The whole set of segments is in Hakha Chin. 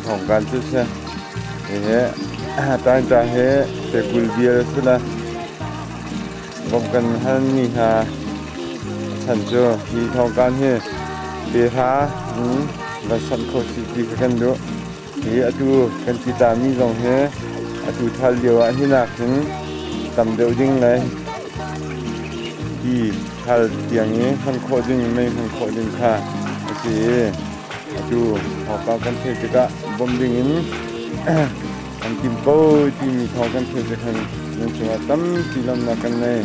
Thawngkan cu si. Hihi Tainta hi pekul bial a si le bawmh kan halmi hna chan cu hi thawngkan hi pe hra in van sanh kho sih ti kha kan duh. Hi atu kan ti tami zong hi atu thal lio ah hi nak hin tam deuh ding le ti thal tiang i hman khawh ding mei hman khawh ding kha a si i atu thawngpang kan theih tikah bawmh ding in an tim ko timi thawng kan theih tik hin nan cungah tampi lawmhnak kan nei.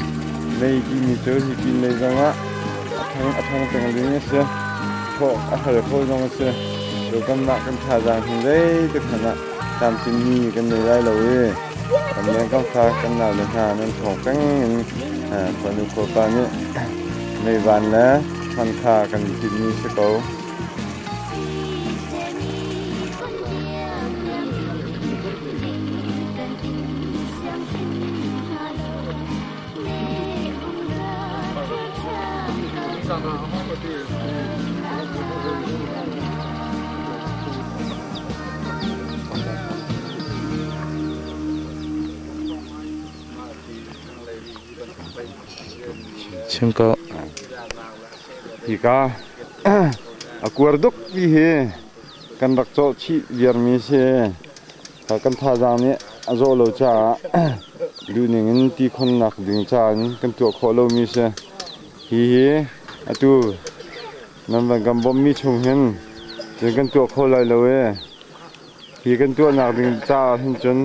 Mei timi cu hi pin lei zongah a thang a thang peng ding a si. Thawh a hal kho zong a si. Cu kanmah kan thazaang hin zeitik hmanh ah tlamtlinmi kan nei lai lo i kan leng kan fa kan naule hna nan thawng peng in khuanu khuapa nih meivan le hman kha kan timhmi si ko. Chim ko. Hika a kuar duk ti hi kan rak cawh chih viarmi si. Kan thazaang nih a zawh lo caah duhning in ti khonnak ding caah in kan tuah khawh lomi si. Hihi atu nan van kan bawmhmi chung hin cun kan tuah kho lai lo i hi kan tuahnak ding caah hin cun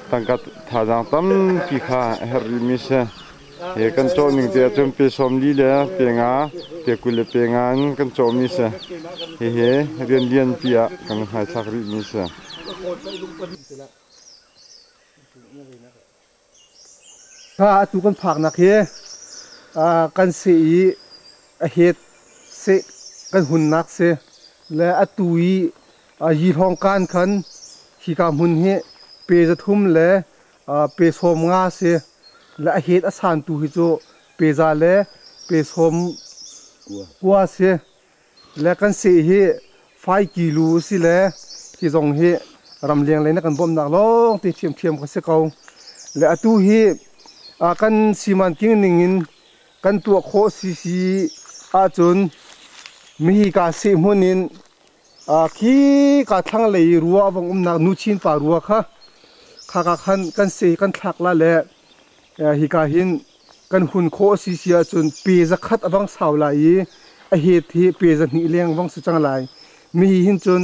tangka thazaang tampi kha a herh rihmi si. Hi kan cawh ning te ahcun pe 40 le pe 5, pe 20 le pe 5 in kan cawhmi si. Hihi rian lianpi ah kan hmaithlak rihmi si. Kha atu kan phaknak hi kan seh i a het seh kan hunnak si le atu i yihlawng kan khan hika hmun hi pe 300 le pe 50 si le a het a santu hi cu pe 100 le pe 90 si le kan seh hi 5 kilo si le hi zong hi ramleng lei na kan bawmhnak lawng te ṭhiamṭhiam ka si ko le atu hi kan siman king ning in kan tuah khawh si si ahcun mihi ka seh hmun in khi ka thlanglei rua a vong umnak nu chin pa rua kha kha ka khan kan seh kan thlak la le hika hin kan hun khawh a si si ahcun pe 100 a vang sau lai i a het hi pe 200 leng vang si cang lai. Mi hi hin cun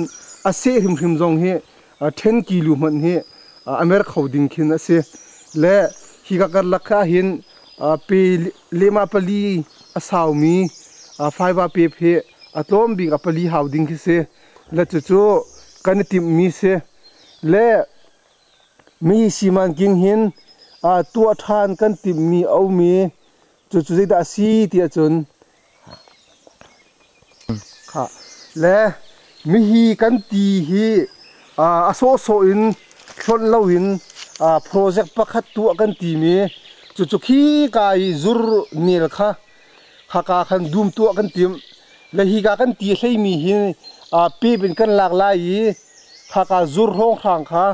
a seh hrimhrim zong hi 10 kilo hmanh hi a mer kho ding khin a si. Le hi ka karlak kha hin pe lema pali a saumi faiva pep hi a tlawm bik a pali hau ding khi si. Le cucu kan i timhmi si. Le Mi simanking hin tuah ṭhan kan timhmi a um i cucu zeidah a si ti ahcun khah le mihi kan ti hi a sawhsawh in hlonh loin project pakhat tuah kan timi cucu khika i zur nel kha khaka khan dum tuah kan timh le hika kan ti hleimi hi pep in kan lak lai i khaka zur hrawnghrang kha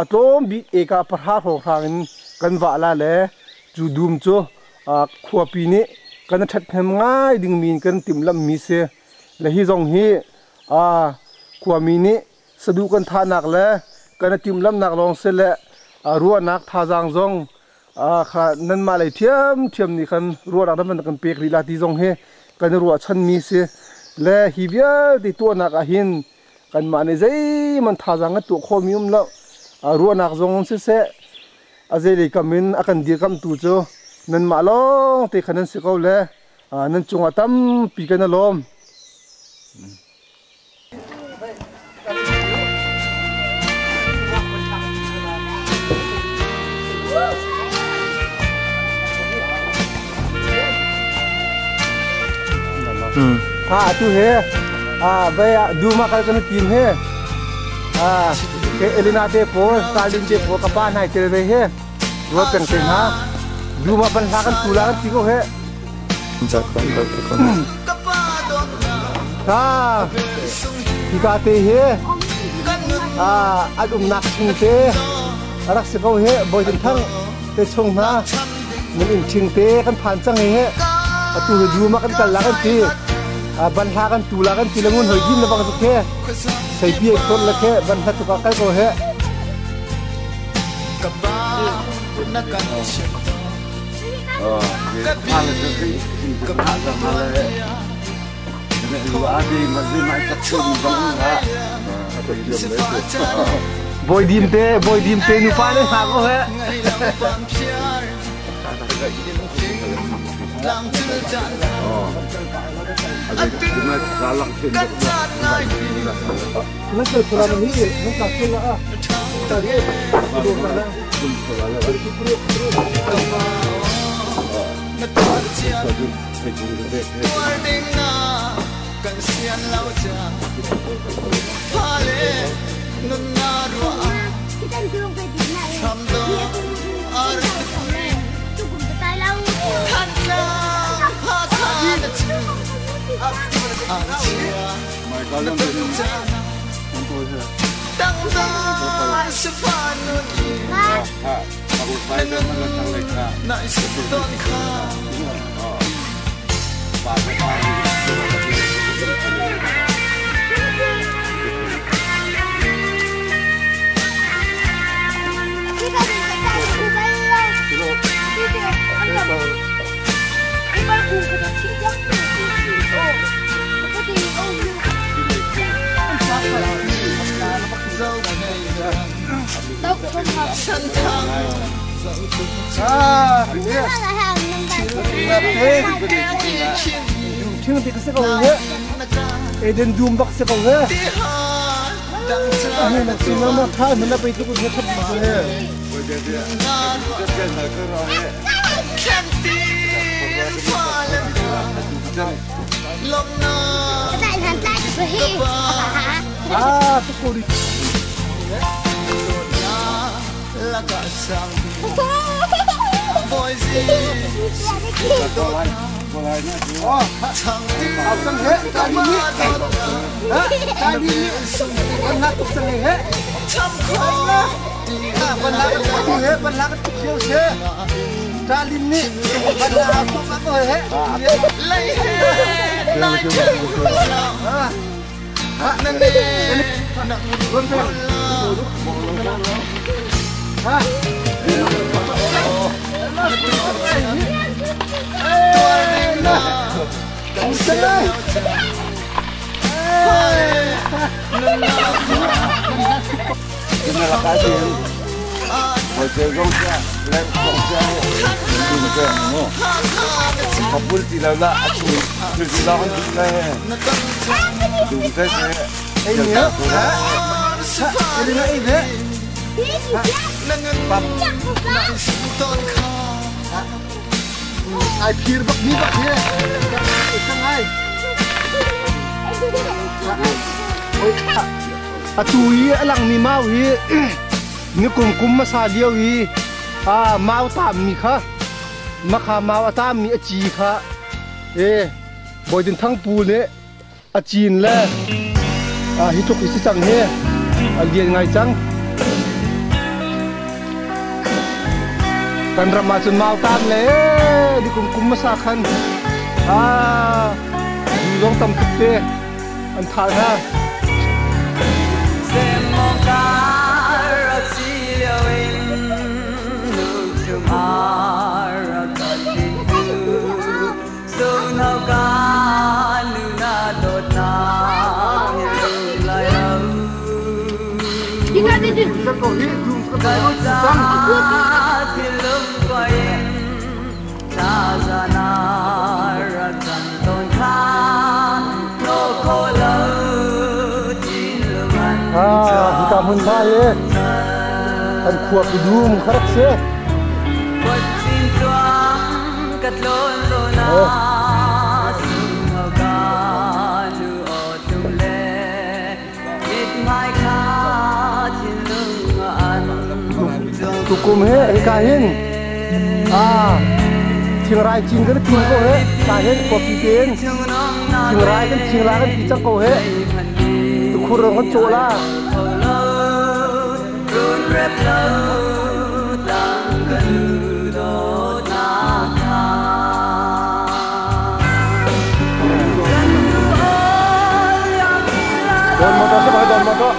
a tlawm bik eka 10 hrawnghrang in kan vah la le cu dum cu khuapi nih kan ṭhathnem ngai dingmi in kan timhlamhmi si le hi zong hi khuami nih saduh kan thahnak le kan i timhlamhnak lawng si le ruahnak thazaang zong kha nanmah lei ṭhiamṭhiam nih khan ruahnak nan kan pek rih la ti zong hi kan i ruahchanmi si le hi vialte tuahnak ah hin kanmah nih zeihmanh thazaang kan tuah khawhmi um lo. Ruahnak zong siseh a zeilei kam in a kan dirkamhtu cu nanmah lawng te kha nan si ko le nan cungah tampi kan i lawm. Ha atu he bai duma kal kan tim he ke Elena te po Stalin te po ka pa nai tel ve he ruat peng te hna duma ban hla kan tula kan ti ko he Ha hika te he An umnak ṭhing te a rak si ko hi. Bawi Tin Thang te chung hna nan inn ṭhing te kan phan cang hi. Atu hi dum ah kan kal la kan ti. Banhla kan tu la kan ti le ngun hoi dim le bang cu khe seipi ai phorh le khe banhla tuk ah kal ko he. Bawi Dim te, Bawi Dim te nupa ne hna ko he. Thing te ka si ko he. Eden dum bak si ko he. Ame na si na tha na na pe tu ko thap ma he. Ah, tu ko ri. Ai phir bak mi bak hi. Ai. Atu i a langmi mau hi nikum kum hmasa lio i mau taammi kha makha mau a taammi a ci kha e Bawi Tin Thang pu nih a cin le hi tluk hi si cang hi a lian ngai cang. Kan ram ah cun mau taam le nikum kum hmasa khan zu zong tam tuk te an thah hna. Hika hmunhma hi kan khua dum kha rak si. Tukum he hika hin thingrai cin kan thing ko he ka hin khuapi tein thingrai kan thingla kan ti cang ko he tukhur rong kan cawh la. Don motor sa don motor.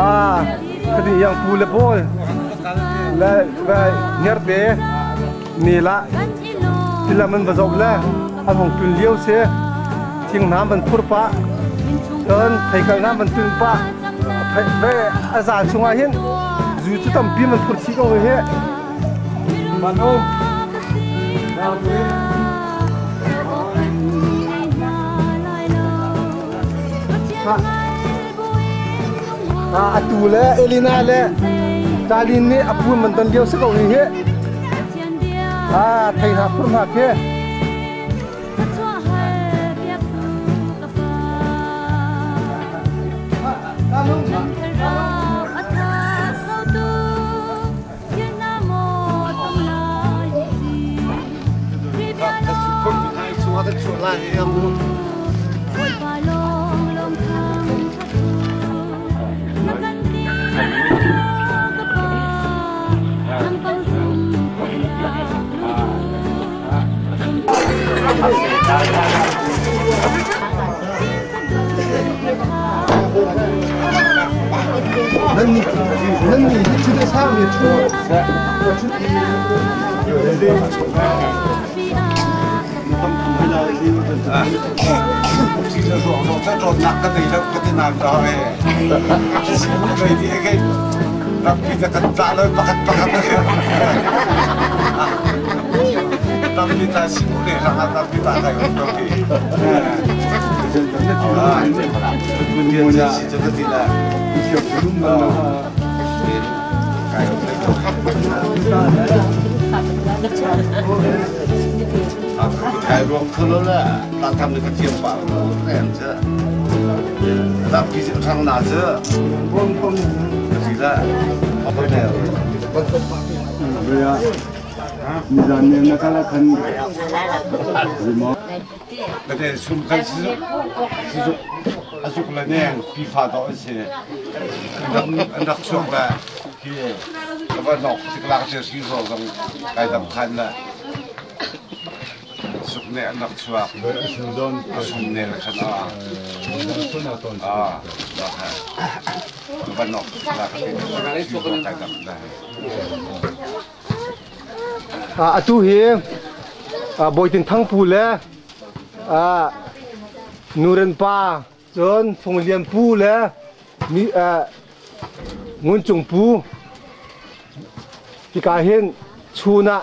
Ah. Yang pule pol le le nyerte Nela tilam an va zoh le an hong tlun lio si. Thing hna van phur pah, cun theikal hna van tun pah. Ve a zal chungah hin zu cu tampi man phur chih ko hi. Atu le Elina le Talin nih a pu man don lio si ko hi hi. Thei hna phur hna khi. Atu hi Bawitin Thangpu le Nuren pa cun Funglian pu le Nguncung pu hika hin chun ah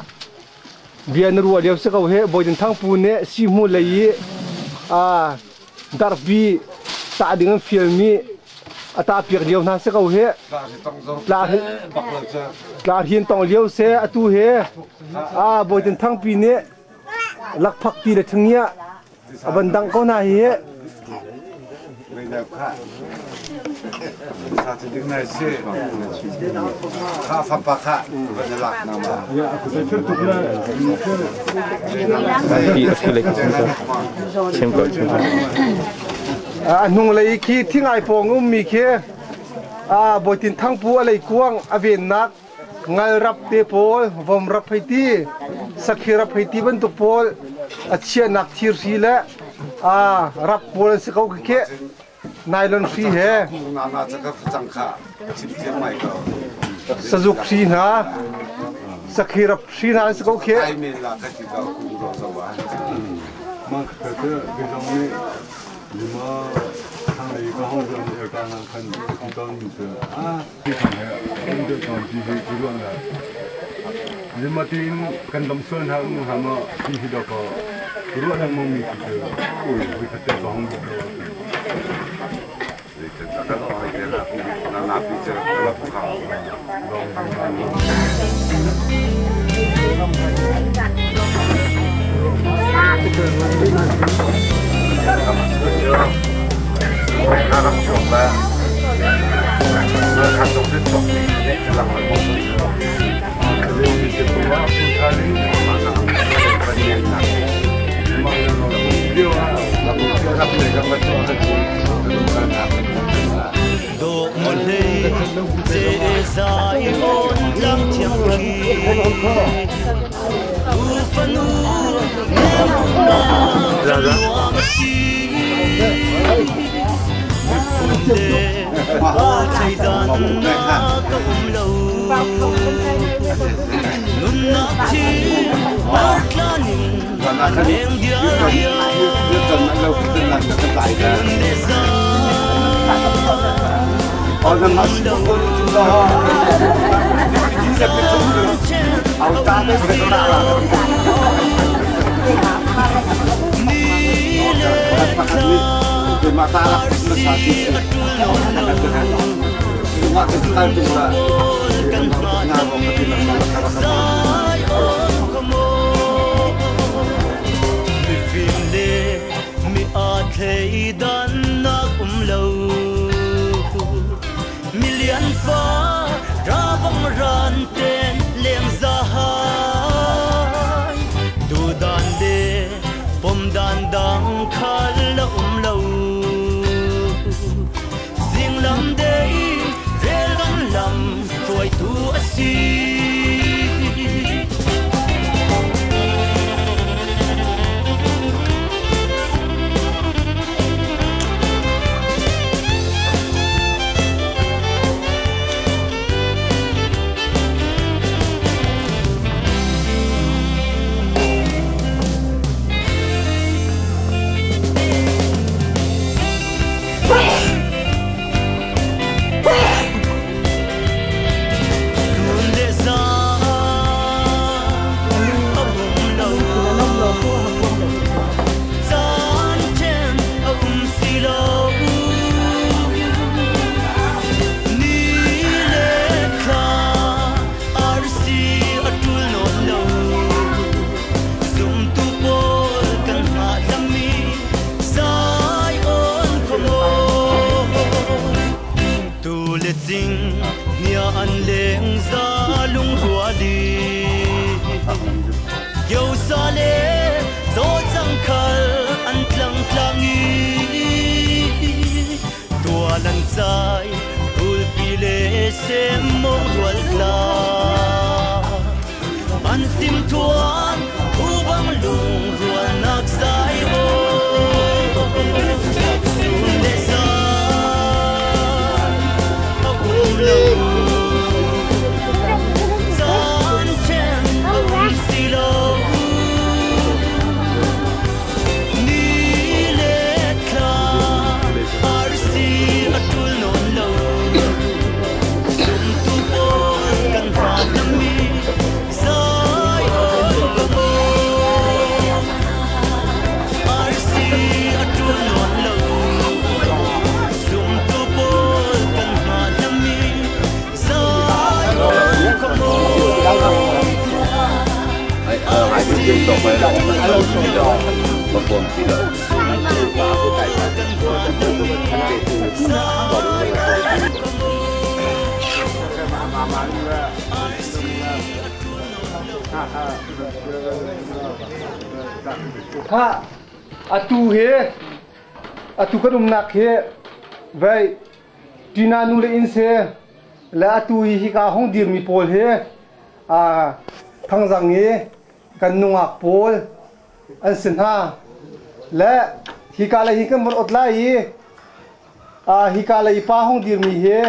bia na ruah lio si ko hi. Bawitin Thangpu nih sihmu lei i darpi tah ding an fialmi a tah piak lio hna si ko hi. Tla hin tong lio se atu hi Bawitin Thangpi nih lakphak ti le thingia a van dang ko hna hi. A hnung lei khi thingai pawng ummi khi Bawitin Thangpu a lei kuang a vennak ngal rap te pawl, vom rap hei ti, sakhi rap hei ti bantuk pawl a chiahnak thir hri le rap pawl an si ko khi nylon hri he sazuk hri hna, sakhi rap hri hna an si ko khi. Kha atu hi atu kan umnak hi vei Tina nu le inn si le atu hi hika hong dirmi pawl hi Thangzang i kan nungak pawl an si hna. Le hika lei hi kan von ot lai i hika lei pa hong dirmi hi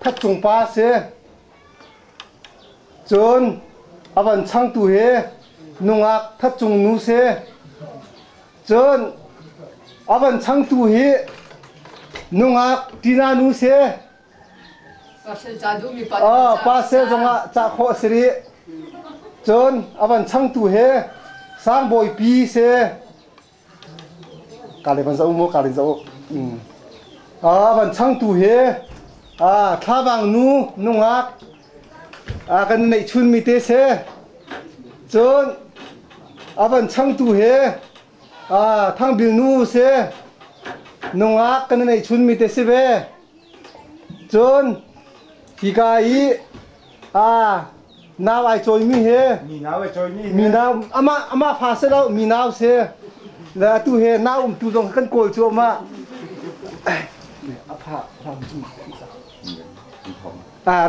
Thatcung pa si. Cun a van changtu hi nungak Thatcung nu si. Cun a van changtu hi nungak Tina nu si. Pasel zongah cah khawh a si rih. Cun a van changtu he Sangbawipi si. Ka le van zoh mu, ka le zoh. A van changtu he Thlavang nu nungak kan neih chunmi te si. Cun a van changtu he Thangbil nu si. Nungak kan neih chunmi te si ve. Cun hika i nau ai cawimi hi mi nau amah amah fa si lo mi nau si le atu he nau umtu zong kan kawl cuahmah.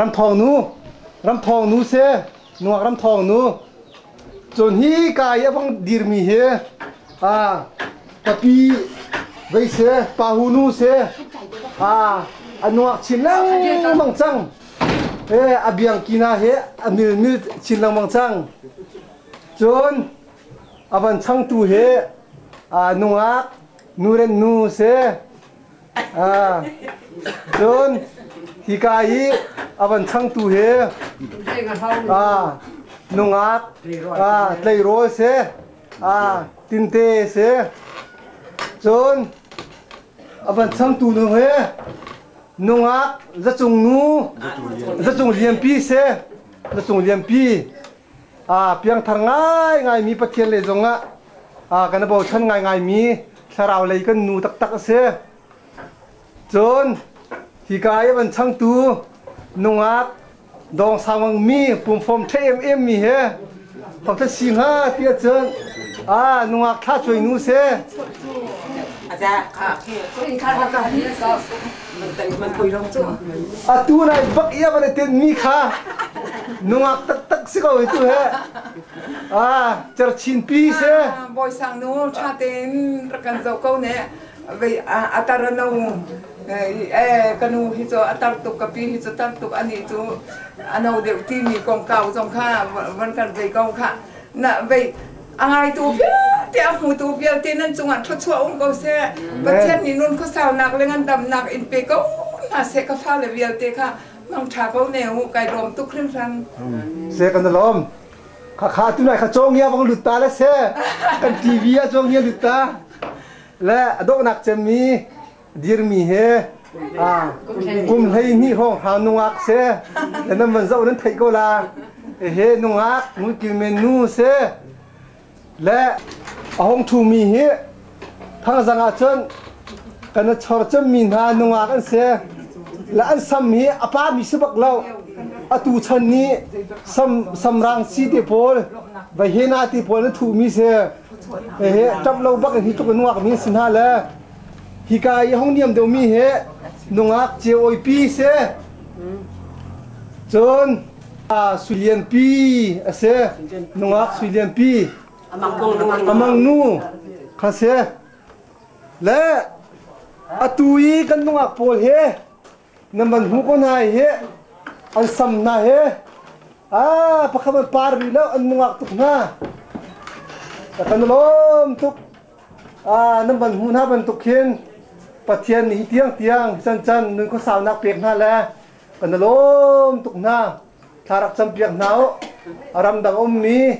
Ramthawng nu ramthawng nu si nuak ramthawng nu cun hi ka i a vang dirmi hi papi Vei se pa hu nu se a anuak chin lengmang cang. E a biang kina he a mil mil chin lengmang cang. Cun a van changtu he a nungak nuren nu se cun hika i a van changtu he nungak tleirawl se tinte se cun a van changtu nu he nungak zacung nu zacung lianpi se zacung lianpi piangthar ngaingaimi Pathian lei zongah kan i bochan ngaingaimi thlarau lei kan nu taktak a si. Cun hika i van changtu nungak dawng sangmang mi pumfom ṭhe em mi he thawkthla si hnga ti ahcun nungak thla cuai nu si. Atu nai bak i a van i tinh mi kha nungak taktak si ko hi tu he. Cerchin pi si. Bawi sang nu ṭha tein rak kan zoh ko ne. Vei atar no e ka nu hi cu atar tuk ka pi hi cu tar tuk ani cu ano deuh timi kongkau zong kha van kan vei ko kha na vei a ngaitu vialte a hmutu vialte nan cungah thluachuah um ko seh. Pathian nih nun khuasaunak le ngandamnak in pe ko hna seh ka fale vialte kha mangṭha ko ne u kai lawm tuk hringhran. Se kan lawm. Kha kha tu nai kha cawngia bang lut ta le se kan TV ah cawngia lut ta le a dawhnak cemmi dirmi he kum 12 hrawng hra nungak se le nan van zoh nan theih ko la he nungak ngulkil men nu se le a hong ṭhumi hi thangzang ah cun kan a chor cemmi hna nungak an si le an sam hi a pa mi si bak lo atu chan nih sam samrang si te pawl vahena ti pawl na thuhmi si he ṭap lo bak in hi tluk in nungak mi si hna le hika i hong niam deuhmi hi nungak ceoipi si cun suilianpi a si nungak suilianpi amang nu kha si le atu i kan nungak pawl hi nan van hmu ko hna hi an sam hna hi pakhat an par rih lo an nungak tuk hna kan lawm tuk Nan van hmuh hna bantuk khin Pathian nih hi tiangtiang cancan nun khuasaunak pek hna le kan i lawm tuk hna. Thla rak campiak hna u. A ramdang ummi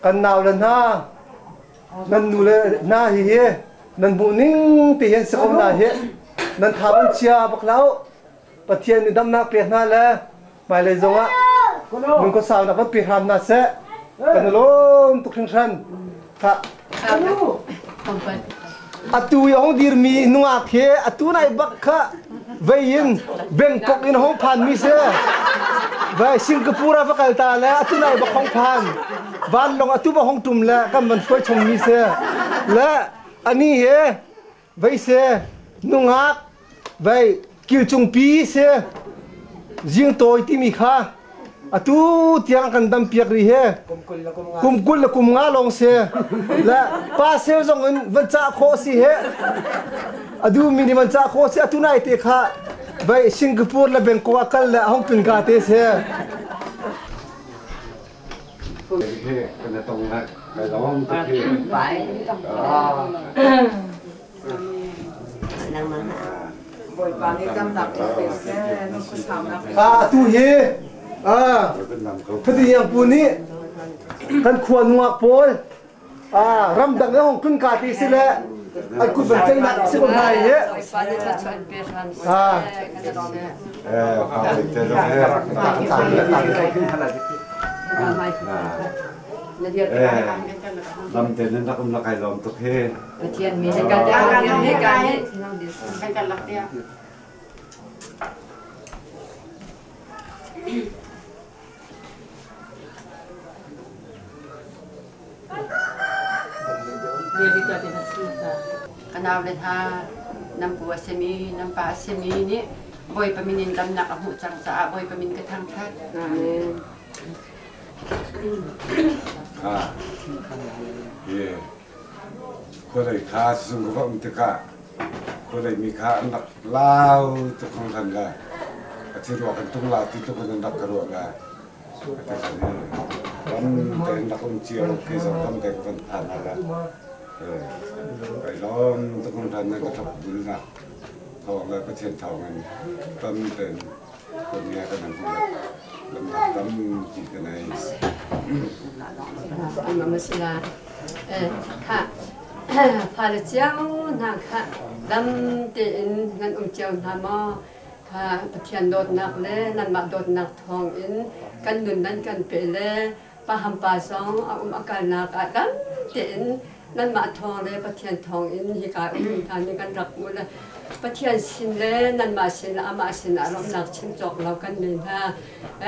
kan naule hna nan nu le hna hi hi nan hmuh ning te hian si ko hna hi nan tha van chia bak hlah u. Pathian nih damnak pek hna le hmailei zongah nun khuasaunak van pe hram hna seh. Kan i lawm tuk hringhran. Kha. Atu i hong dirmi nungak hi atu nai bak kha vei in Bangkok in hong phan mi si. Vai Singapore ah va kal ta le atu nai bak hong phan. Vanlawng atu ba hong tum le kan van hruai chung mi si. Le ani he vei se nungak vei kilcungpi si zingtawi timi kha atu tiang kan dam piak rih he kum 20 le kum 5 lawng si le pasel zong in van cah khawh si he adu mi nih van cah khawh si atu nai te kha vai Singapore le Bangkok ah kal le hong tlun ka te si Kan tong lai kai lawm tuk hi. Bawipa nih damnak in pe seh, nun khuasaunak pe Atu hi Thati Iang Pu nih kan khua nungak pawl ramdang le hong tlun ka ti si le an kut van ceihnak si ko hna hi. Lamte nan rak um la kai lawm tuk hi. Pathian mi he kan he kan he kan lak dia. Ka naule hna, nan pu a simi, nan pa a simi nih Bawipa min in damnak a hmuh cang caah Bawipa min ka thangṭhat. Amen. Ah. Yeah. Khualei kha sizung ka va um tikah khualei mi kha an rak lau tuk hringhran le a thi ruak an tung la ti tluk in an rak ka ruah le a ti khan i ram tein rak um cio kei zong tam te ka van phan hna le kai lawm tuk hringhran nan ka thlop bulnak thawng le Pathian thawng in tam tein Kawmia kan an hmuh lamnak tampi ka nei. Masila kha fale cio hna kha dam tein nan um cio hna maw kha Pathian dawtnak le nanmah dawtnak thawng in kan nun nan kan pe le paham pa zong a um a kalnak ah dam tein nanmah thawng le Pathian thawng in hika um hna nih kan rak hmuh le Pathian sin le nanmah sin le amah sin ah lawmhnak chim cawk lo kan nei hna.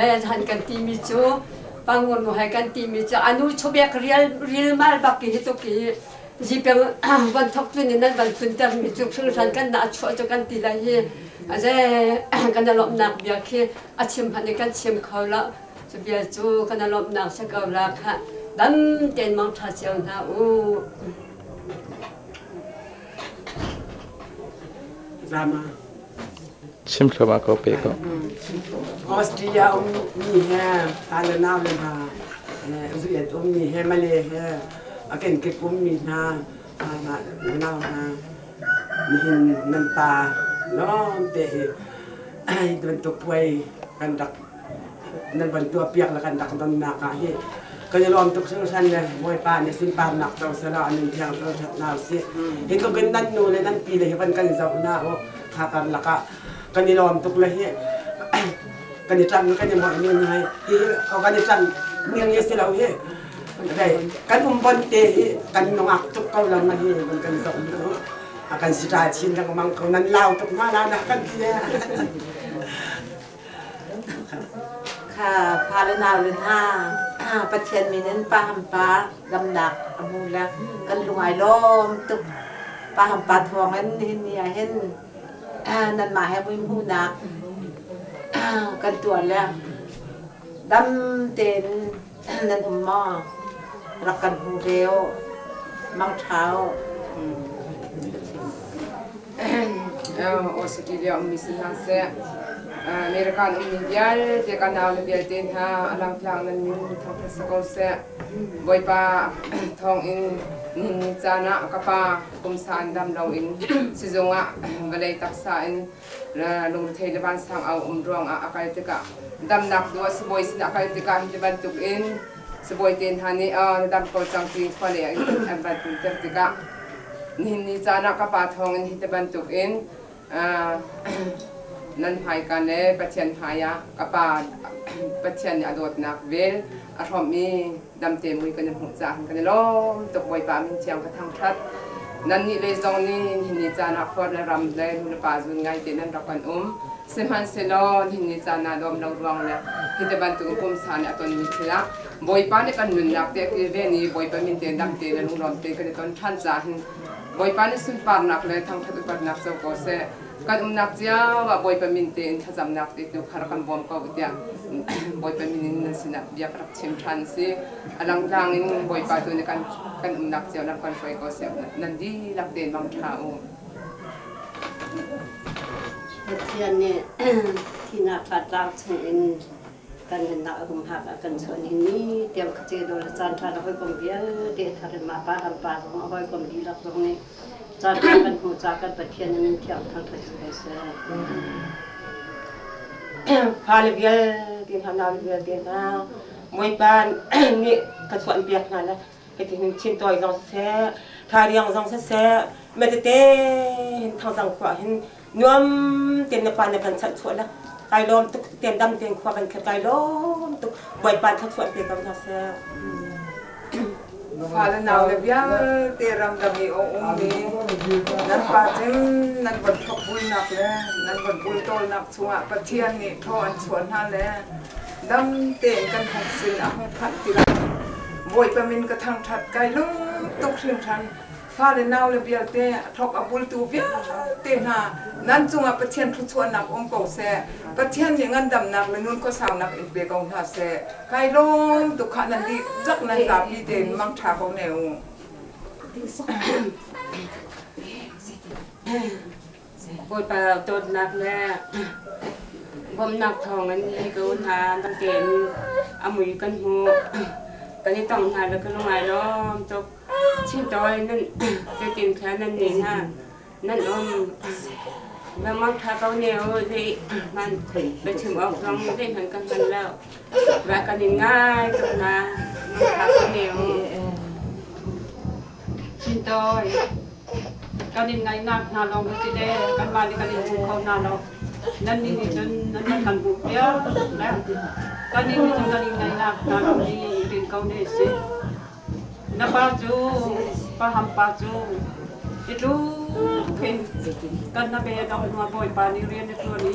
Eh han kan timi cu pangun mu hai kan timi cu anu chubek rial rilmal bak hi tuk i zipeng van thok tun in nan van tunter mi cu hringhran kan na chuah cu kan ti lai hi aze kan lawmhnak bia khi a chim hmanh in kan chim kho lo Cu bia cu kan lawmhnak si ko la khah. Dam tein mangṭha cio hna u. Zama. Chim thluahmah ko pe ko. Austria um mi he pale nau le hna zuet um mi he male he a kenkip um mi hna nau hna nihin nan pa lawng te hi bantuk puai kan rak nan van tuahpiak le kan rak donnak ah hi kan i lawm tuk hringhran le Bawipa nih sunparnak co selaw a nun thiang thangṭhat hna usih. Hi tluk in nan nu le nan pi le hi van kan zoh hna u kha karlak ah kan i lawm tuk le hi kan i ṭanh kan i mawih ning hi hi kan i ṭanh ning hi si lo hi kan um bon te hi kan nungak tuk ko lo na hi van kan zoh hna u a kan si ṭa chin lengmang ko nan lau tuk hna la na kan ti Kha fale naule hna Pathian min in pa ham pa damnak a hmu le kan lung ai lawm tuk. Pa ham pa thuang in nihin ni ah hin nanmah he vui hmuhnak kan tuah le dam tein nan um maw? Rak kan hmu ve u. Mangṭha u. Australia ummi si hna seh, American ummi vialte ka nau le vialte hna a langtlang nan min thangṭhat si ko seh. Bawipa thawngin nihin ni caan ah ka pa pumsa in dam loin sizung ah vawlei taksa in lungrethei le vansang au um ruangah a kal tikah damnak duh ah sibawi sinah a kal tikah hi bantuk in sibawi te hna nih na dam ko cang ti khualei ah an van tlunter tikah nihin ni caan ah ka pa thawngin hi ti bantuk in nan hmaika le Pathian hmai ah ka pa Pathian nih a dawtnak vel a hrawmh i damte mui kan i hmuh caah kan i lawm tuk. Bawipa min thiang ka thangṭhat. Nannih lei zong nih nihin ni caan ah khua le ram le nu le pa zun ngai te nan rak kan um. Sihmanhsehlaw nihin ni caan ah lawm lo ruang le hi te bantuk pumsa nih a tonmi thil ah Bawipa nih kan nunnak te a kilven i Bawipa min te dam te le lunglawm te kan i ton ṭhan caah hin Bawipa nih sunparnak le thangṭhat upatnak co ko seh. Kan umnak cio ah Bawipa min tein thlacamnak te tu kha rak kan bawm ko tiah Bawipa min in nan sinah bia ka rak chim ṭhan a si. A langtlang in Bawipa tu nih kan kan umnak cio lam kan hruai ko seh. Nan dihlak tein mangṭha u. Pathian nih thihnak tlatlang chungin kan nunnak a humhak a kan chuah ni ni tiang khace dawr le caan ṭha le hawikom vialte thar in mah pa ram pa zong a hawikom dihlak zong nih caan ṭha kan hmuh ca kan Pathian min thiang thangṭhat si ko seh. Fale vialte hna nau vialte hna Bawipa nih ka chuanpiak hna le hiti hin chin tawi zong siseh thariang zong siseh metete hin thangzang khua hin nuam ten na pa na kan chanh chuah la kai lawm tuk ten dam ten khua kan kher kai lawm tuk Bawipa thluachuah pe ko hna seh. Fale nau le vialte ramdang i a ummi nan pa cem nan von thawkbulnak le nan von bultawlnak chungah Pathian nih thaw an chuah hna le dam tein kan hung sin a hung phanh tikah Bawipa min ka thangṭhat kai lung tuk hringhran. Fale nau le vialte a thawk a bultu vialte hna nan cungah Pathian thluachuahnak um ko seh. Pathian nih ngandamnak le nun khuasaunak in pe ko hna seh. Kai lawm tuk khah nan dihlak nan zapi tein mangṭha ko ne u. Bawipa dawtnak le bawmhnak thawngin hi ko hna dam tein a mui kan hmuh. Kan i tong hna le ka lung ai lawm tuk. Chintawi nan zeitin kha nan nih hna nan um. Lengmang ṭha ko ne u zei hmanh biachim awk zong zeihmanh kan hngal lo. Va kan in ngai tuk hna. Mang ṭha ko ne u. Chintawi kan in ngaihnak hna lawng hi si le kanmah nih kan in hmu kho hna lo. Nannih nih cun nan van kan hmuh piak le kannih nih cun kan in ngaihnak hna lawng hi rin ko ne si. Na pa cu pa ham pa cu i tluk khin kan na be dong hnuah Bawipa nih rian a ṭuan i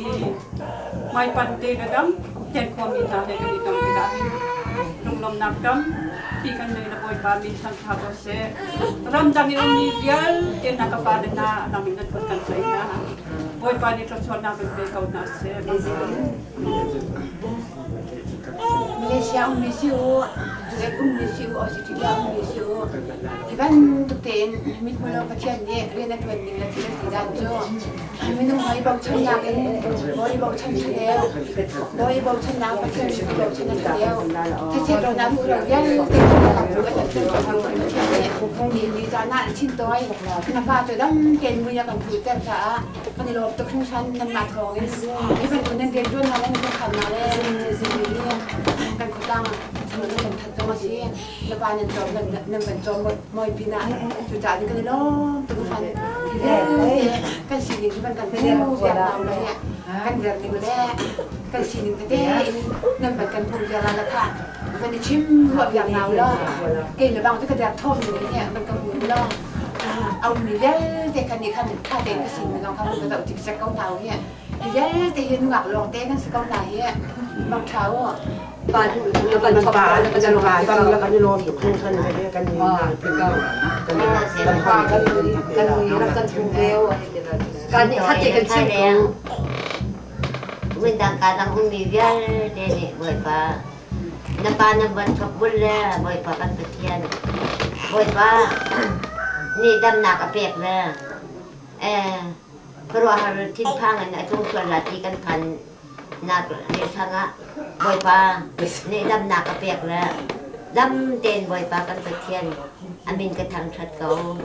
hmaipanh te le dam ten khuami hna he kan i ton tikah hin lunglawmhnak tampi kan nei na Bawipa min thangṭha ko seh. Ramdang i ummi vialte hna ka fale hna nang in nan kut kan tlaih hna. Bawipa nih thluachuahnak in pe ko hna seh. Malaysia ummi si u, Duet ummi si u, Australia ummi si u, hi bantuk tein mithmuh lo Pathian nih rian a ṭuan ning le thil a ti dan cu minung hawi bochannak in bawi bochan ṭha deuh, bawi bochannak Pathian i bochan a ṭha deuh. Thachet ronak hmuh lo vialte cu a kan ṭuan Pathian nih nihin ni caan ah chin tawi na pa cu dam tein mui a kan hmuhter caah kan i lawm tuk hringhran nanmah thawngin hi bantuk nan rianṭuannak le nan khuakhannak le kan khuatlang chungah nan kan that zong a si na pa nan cawm nan kan cawm mawi pinah cucaah kan i lawm tuk hringhran hi vialte kan sining hi van kan hmu viar hna le kan der ning le kan sining tete in nan van kan hmu viar la kha van i chim ruah viar hna law kei le bang cu ka der thawm ning hi van ka hmu law a ummi vialte khan nih khan ṭha tein ka sin lawng kha ka zoh cikcek ko hna u hi hi vialte hi nungak lawng te kan si ko hna hi mang ṭha u pa kan pa kan pa kan i lawm tuk hringhran ve kan ni kan pa kan kan rak kan chung veo kan nih khat kan chim Windang ka dang ummi vialte nih Bawipa na pa na van thawk bul le Bawipa kan Pathian Bawipa nih damnak a pek le khuaruahhar thinphang in a tlung sual la ti kan phan nak le hrangah Bawipa nih damnak a pek le dam tein Bawipa kan Pathian a min ka thangṭhat ko.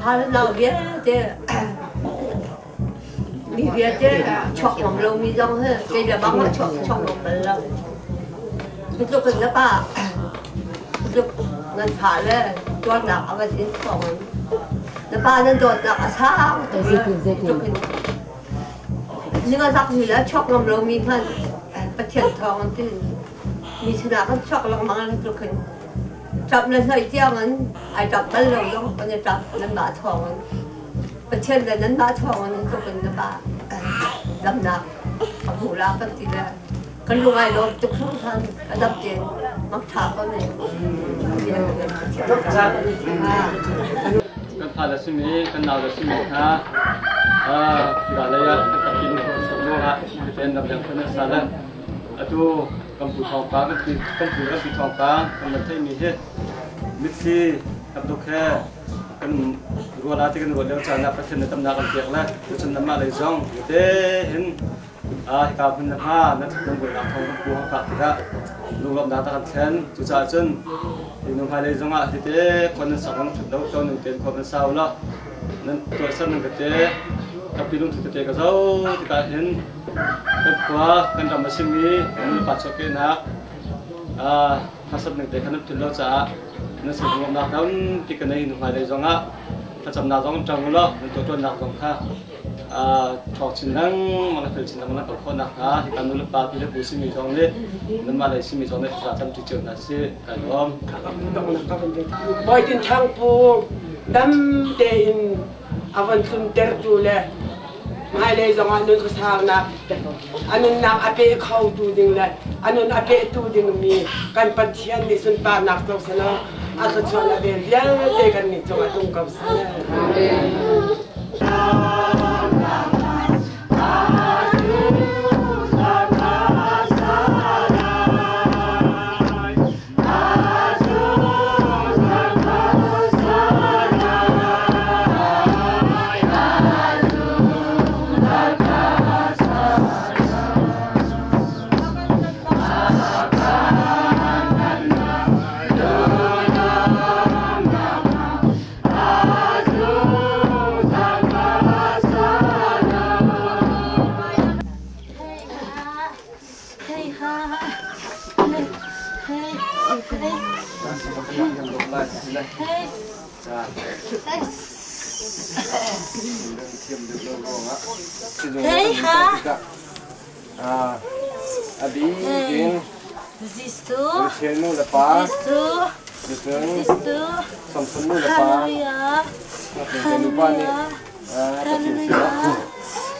Hal vialte mi vialte chuak ngam lomi zong hi kei le bang ah chuak chuak ngam bal lo. Hi tluk in na pa tluk nan fa le tuarnak a van in thawng in na pa nan dawtnak a sang tuk le tluk in ninga zak mi le chuak ngam lomi hmanh Pathian thawng in tin mi sinah kan chuak lengmang le tluk in ṭap le hnoi tiang in ai ṭap bal lo zong kan i ṭap nanmah thawng in Pathian le nanmah thawng in tluk in na pa damnak a hmuh la kan ti le kan lung ai lawm tuk hringhran a dam tein mangṭha ko ne. Kan fa le simi kan nau le simi hna hika lei ah kan takin ruangah ten ram leng khon sa le atu kan pu thawngpang kan pi kan pu kan pi thawngpang kan van theihmi hi mitthli tabduk he kan ruala ti kan ruat lio caan ah Pathian na tamnak kan pek le tucun namah lei zong te hin hika hmun na hma na nan buainak thawng kan pu hang kak tikah lunglawmhnak ta kan thlen. Cucaah cun hi nu hmailei zongah hite khua nan sak nan ṭhat lo to nu tein khua nan sau lo nan tuahser nan tete kapi lungthu tete ka zo tikah hin kan khua kan ram a simi kan nupa chuahkehnak harsat ning te kha nan philh lo caah nan sin lungawmnak tampi ka nei. Nu hmailei zongah thlacamnak zong ṭang u law nan tuahṭuannak zong kha ṭhawng chin lengmang le fel chin lengmang nan kal khawh nakhnga hika nu le pa pi le pu simi zong nih nanmah lei simi zong nih thlacam camṭi cio hna sih. Kai lawm. Bawi Tin Thang Pu dam tein a von tluntertu le hmailei zongah nun khuasaunak a nunnak a pe khotu ding le a nun a pehtu dingmi kan Pathian nih sunparnak co selaw a thluachuah le vel vialte kan nih cungah tlung ko seh. Kan lawm lai si lai. Thiam deuh lo ruangah sizung Hey ha. A bikin Jesuh. Michelle nu le pa Jesuh. Cun Jesuh. Samson nu le pa Hallelujah. Ngaknu nu pa nih Pathian sinah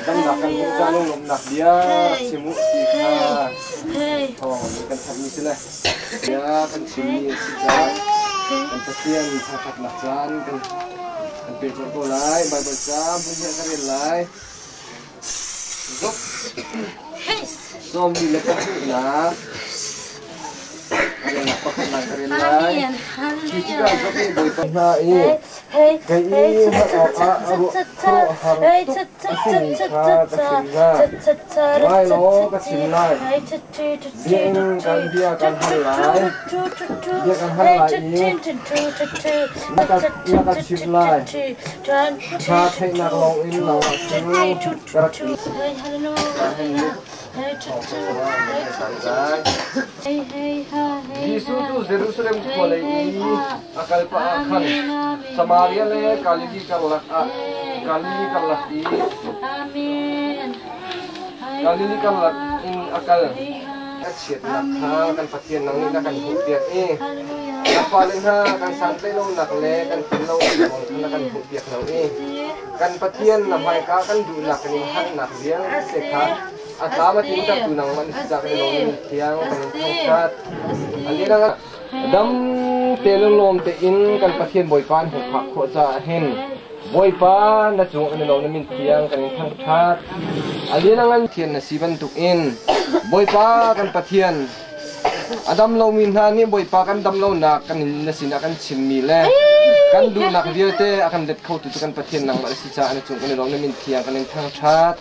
damnak kan hmuh caan lunglawmhnak bia rak chim u ti kha thawng nih kan thanhmi si le bia kan chimmi a si caah kan Pathian thangṭhatnak caan kan kan pek colh ko lai. Baibal ca hmun hi kan rel lai. Zuk 22nak relnak pakhatnak ka rel lai. Khi tikah Job nih Bawipa hna i kei i hngalh awkah a khuaruahhar tuk a simi kha ka chim hna. Ngai law ka chim lai. Bia in kan bia kan hal lai. Bia kan hal lai i na ka chimh lai. Ṭha theihnak lawng in nangmah cu ka rak Jesuh cu Jerusalem khua lei i a kal pah ah khan Samaria le Galilee karlak ah Galilee karlak i Galilee karlak in a kal. A chiatnak kha kan Pathian nang nih na kan hmuhpiak i na fale hna kan santlaih lonak le kan tlin lonak ruang kha na kan hmuhpiak lo i kan Pathian na hmaika kan duhnak kan in halnak vialte kha a tlam a tlintertu nangmah na si caah kan i lawm i thiang kan in thangṭhat. A lian dam te lunglawm tein kan Pathian Bawipa an hung phak khawh caah hin Bawipa na cung an i lawm na min thiang kan in thangṭhat. A lian a ngan thian na si bantukin Bawipa kan Pathian a dam lomi hna nih Bawipa kan dam lonak kan na sinah kan chimmi le kan duhnak vialte a kan let khotu cu kan Pathian nangmah na si caah na cung kan i lawm na min thiang kan in thangṭhat.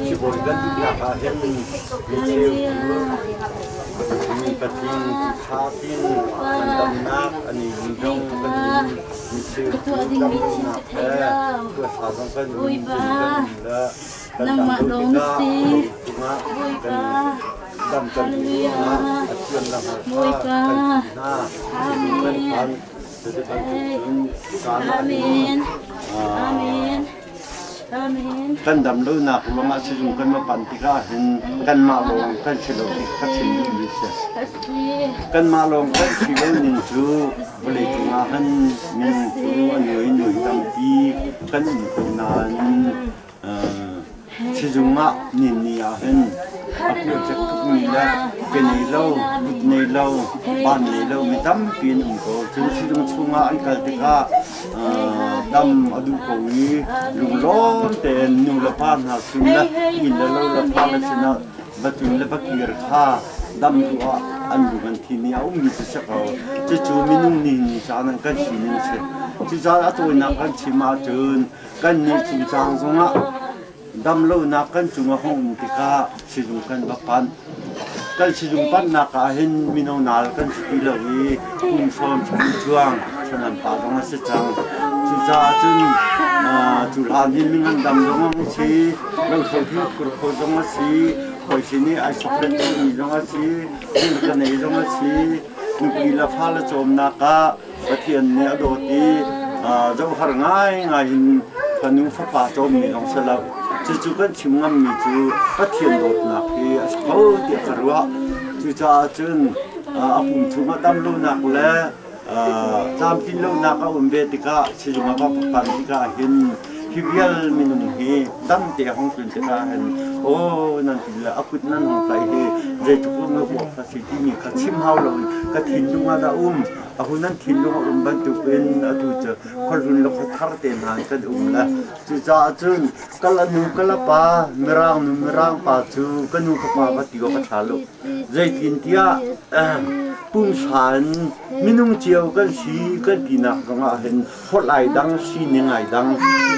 Sibawi kan duhnak ah hin micheu cu mi patling tha tin ngandamnak an i dong kan micheu cu damlonak he khuasa zong kan um kan le kan dam lo tikah cungah kan dam kan ruangah a thiam na hngal kha kan ti hna kan phan Kan dam lonak ruangah sizung kan va panh tikah hin kanmah lawng kan si lo ti ka chim duhmi a si. Kanmah lawng kan si lo ning cu vawlei cungah hin minung cu a nuai nuai tampi kan um ko nain Sizung ah ninni ah hin a puacek tukmi le ke nei lo, kut nei lo, ban nei lo mi tampi an um ko. Cun sizung chungah an kal tikah dam a duh ko i lunglawm tein nu le pa hna sin le inn le lo le fa le sinah va tlun le va kir kha dam duh ah an lung an thi ni a ummi cu si ko. Cucu minung ni caan ah kan sining a si. Cucaah a tawinak kan chim ahcun Kannih cungcang zongah damlonak kan cung a hung um tikah sizung kan va panh. Kan sizung panhnak ah hin mino nal kan si ti lo i kum sawm chung cuang Sanam pa zong a si cang. Cucaah cun cu hlan hi mingan dam zong a si, lothlo thil phur kho zong a si, hawi sin i ai soklet mi zong a si, thil ka nei zong a si, nupi le fale cawmnak ah Pathian nih a dawt i zohhar ngaingai in fanu fapa cawmmi zong si lo. Cucu kan chim ngammi cu Pathian dawtnak hi a si kho tiah ka ruah. Cucaah cun a pum chungah dam lonak le tlamtlin lonak a um ve tikah sizung ah va phan tikah hin hi vial minung hi dam te hong tlun tikah hin aw nan ti le a kut nan hong tlaih hi zeitluk um na uak kha si timi kha chim hau lo in ka thinlung ah dah um a hun nan thinlung a um bantukin atu cu khuahlun le khuathar te hna kan um le cucaah cun kala nu kala pa mirang nu mirang pa cu ka nu ka pa va ti awk a ṭha lo. Zeitintiah pumsa in minung cio kan si kan tinak zongah hin holh ai dang, sining ai dang,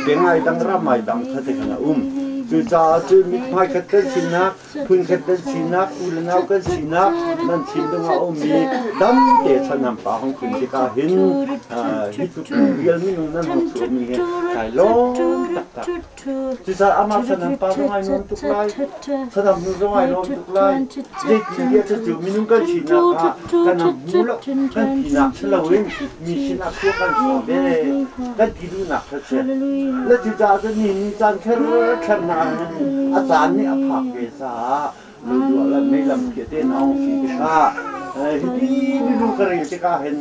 peng ai dang, ram ai dang kha te khan a um. Cucaah cun mithmai khat kan sinak, phun khat kan sinak, u le nau kan sinak, nan thinlung ah a ummi dam te chan pa hong kun tikah hin hi tluk vial minung nan hong chuahmi hi kai lawm taktak. Cucaah amah sanam pa zong ai nuam tuk lai, sanam nu zong ai lawm tuk lai. Zeitintiah cucu minung kan sinak ah kan hmu lo, kan tinak si loin mi sinah khua kan sa ve, kan ti duhnak kha si. Le cucaah cun ni ni caan kher kher hna a caan nih a phak ve caah lodua le meilam khi te na hong si tikah hiti minung ka rel tikah hin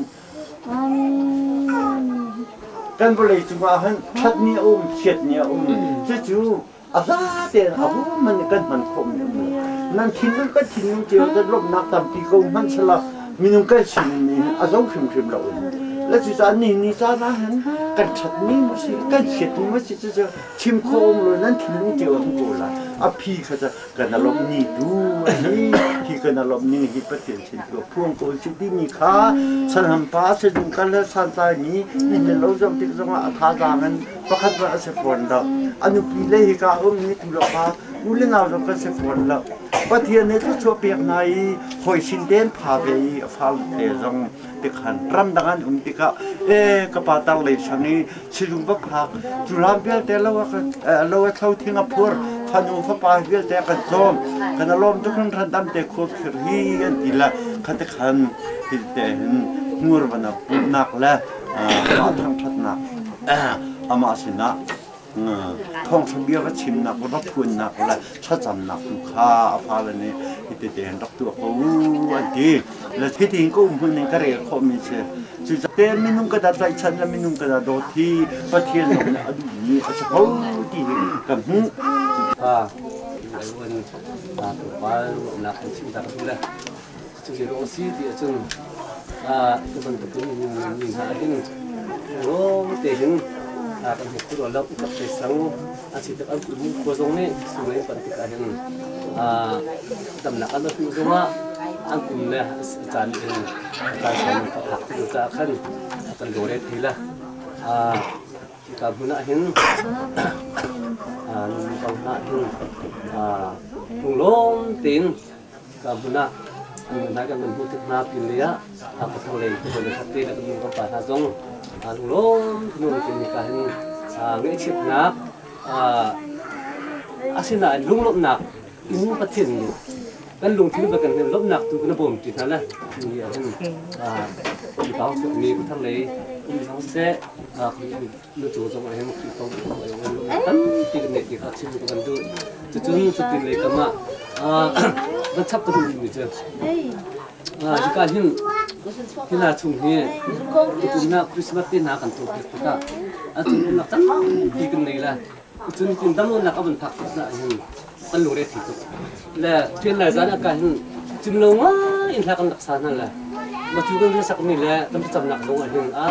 Kan vawlei cungah hin ṭhat ni a um, chiat ni a um. Cucu a za tein a hum in kan hman khawhmi a um. Nan thinlung kan thinlung cio cu lawmhnak tampi ko hmanhsehlaw minung kan sining nih hin a zo hrimhrim lo. Le cucaah ni ni caan ah hin kan ṭhat ni maw si, kan chiat ni maw si cucu chim khawh um lo nan thinlung cio a um ko lai. A phi kha cu kan a lawmh ni tu a si. Hi kan a lawmh ning hi Pathian sin tu a phuang ko si timi kha sanham pa sizung kal le santlai mi inn le lo zoh tik zongah a thazaang in pakhat va a si fawn lo. A nupi le hika um ni tu lo kha u le nau zong kan si fawn lo. Pathian nih thluachuah pek hna i hawi sin tein pha ve i a fale te zong tikhan ramdang an um tikah e ka pa tar lei sang i sizung va phak cu ram vialte lo a lo a thlo thing a phur fanu fapa vialte kan cawm kan a lawm tuk ran dam te khur khir hi an ti la khate khan hi te hin hmur vana putnak le mah thangthatnak amah sinah Thawngṭha bia va chimnak le va phuannak le thlacamnak tu kha a fale nih hitete hin rak tuah ko u an ti. Le hitin ka um hmun in ka rel khawhmi si. Cucaah minung ka dah tlaihchan le minung ka dah dawt hi Pathian zong nih a duhmi a si ko ti hi ka hmuh. Kha Taiwan tlangval ruahnak an chim tak le cu ruang si ti ahcun cu bantukin mi hna hin lawng te hin kan hmu khur lo kap te sang a si tak an mu khua zong nih sungei pan tik ah hin damnak an hmu zongah an kum le caan in caan sang ka phak ti ca khan kan dore thei la ka hmun ah hin nu kong hna hin lunglawm tein Ka hmun ah an hna kan hmuh tik hna pin lei ah a ka thang lei ka le khat te le kan nu kan pa hna zong lunglawm nung tin ka hin ngaihchiatnak asinain lunglawmhnak in Pathian nih kan lungthin ba kan lawmhnak tu kan bawm ti hna le ni ah hin mi pau mi ka thang lei um zong seh nu cung zong ah hin Khrihfa tampi kan ngeih ti kha chim kan duh. Cucun cutin lei kam ah van chap ka duh mi cu hika hin hina chung hi tukum na Christmas te hna kan tuah piak tikah a cung nak tampi kan nei la cun tin damlonak a van phak tik na hin kan lungre thei tuk le ṭian lai zan ah ka hin cim lo ngai in hla kan rak sa hna le ma cu kan sak mi le kan thlacamnak zong ah hin a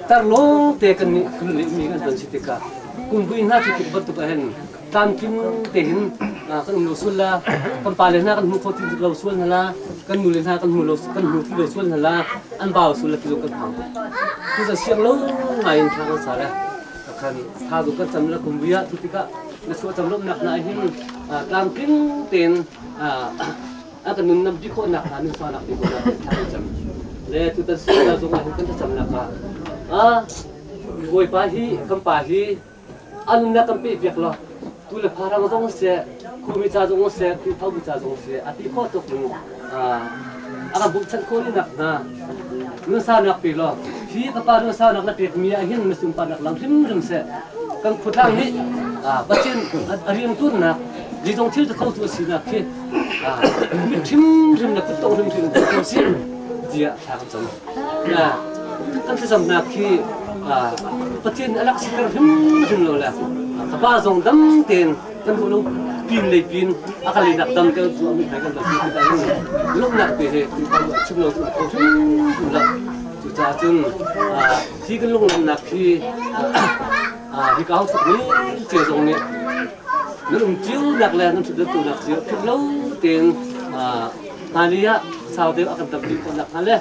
tar lawng te kan nih kan leh mi kan ton si tikah kumvui hna cu tik bantuk ah hin tlamtling te hin kan um lo sual la kan pale hna kan hmu kho ti lo sual hna la kan nule hna kan hmu lo kan hmu ti lo sual hna la an bau sual la ti lo kan phang tuk cu ca siang lo ngai in thla kan sa le khan tha zu kan cam la kumvui ah tu tikah na suah cam lomnak na hin tlamtling tein a kan nun nam bi khawh nak hnga nun saunak bi khawh nak thla kan cam. Le tutan sinah zong ah hin kan thlacamnak ah Bawipa hi kan pa hi a nunnak kan peh piak law tu le pharang zong seh khumi ca zong seh Khrihfabu ca zong seh a ti khawh tuk in a kan bawmhchanh khawh nak hna nunsaunak pe law hi ka pa nunsaunak na pekmi ah hin na sunparnak lang hrimhrim seh. Kan khuatlang nih Pathian a riantuannak zeizong thil ti khotu a sinak khi mit hrimhrim le kuttong hrimhrim in ko sih tiah thla kan cam. Kan thlacamnak khi Pathian a lak siter hrimhrim lo le ka pa zong dam tein kan duh lo pin lei pin a kan leinak dam te cu a mithmai kan lo ti tikah lawmhnak te he chim lo cu kho hrimhrim lo. Cucaah cun hi kan lunglawmhnak hi hi ka hau tuk mi cio zong nih nan um cio nak le nan ṭhut nak cio philh lo tein hmailei ah sau deuh a kan tampi khawh nak hnga le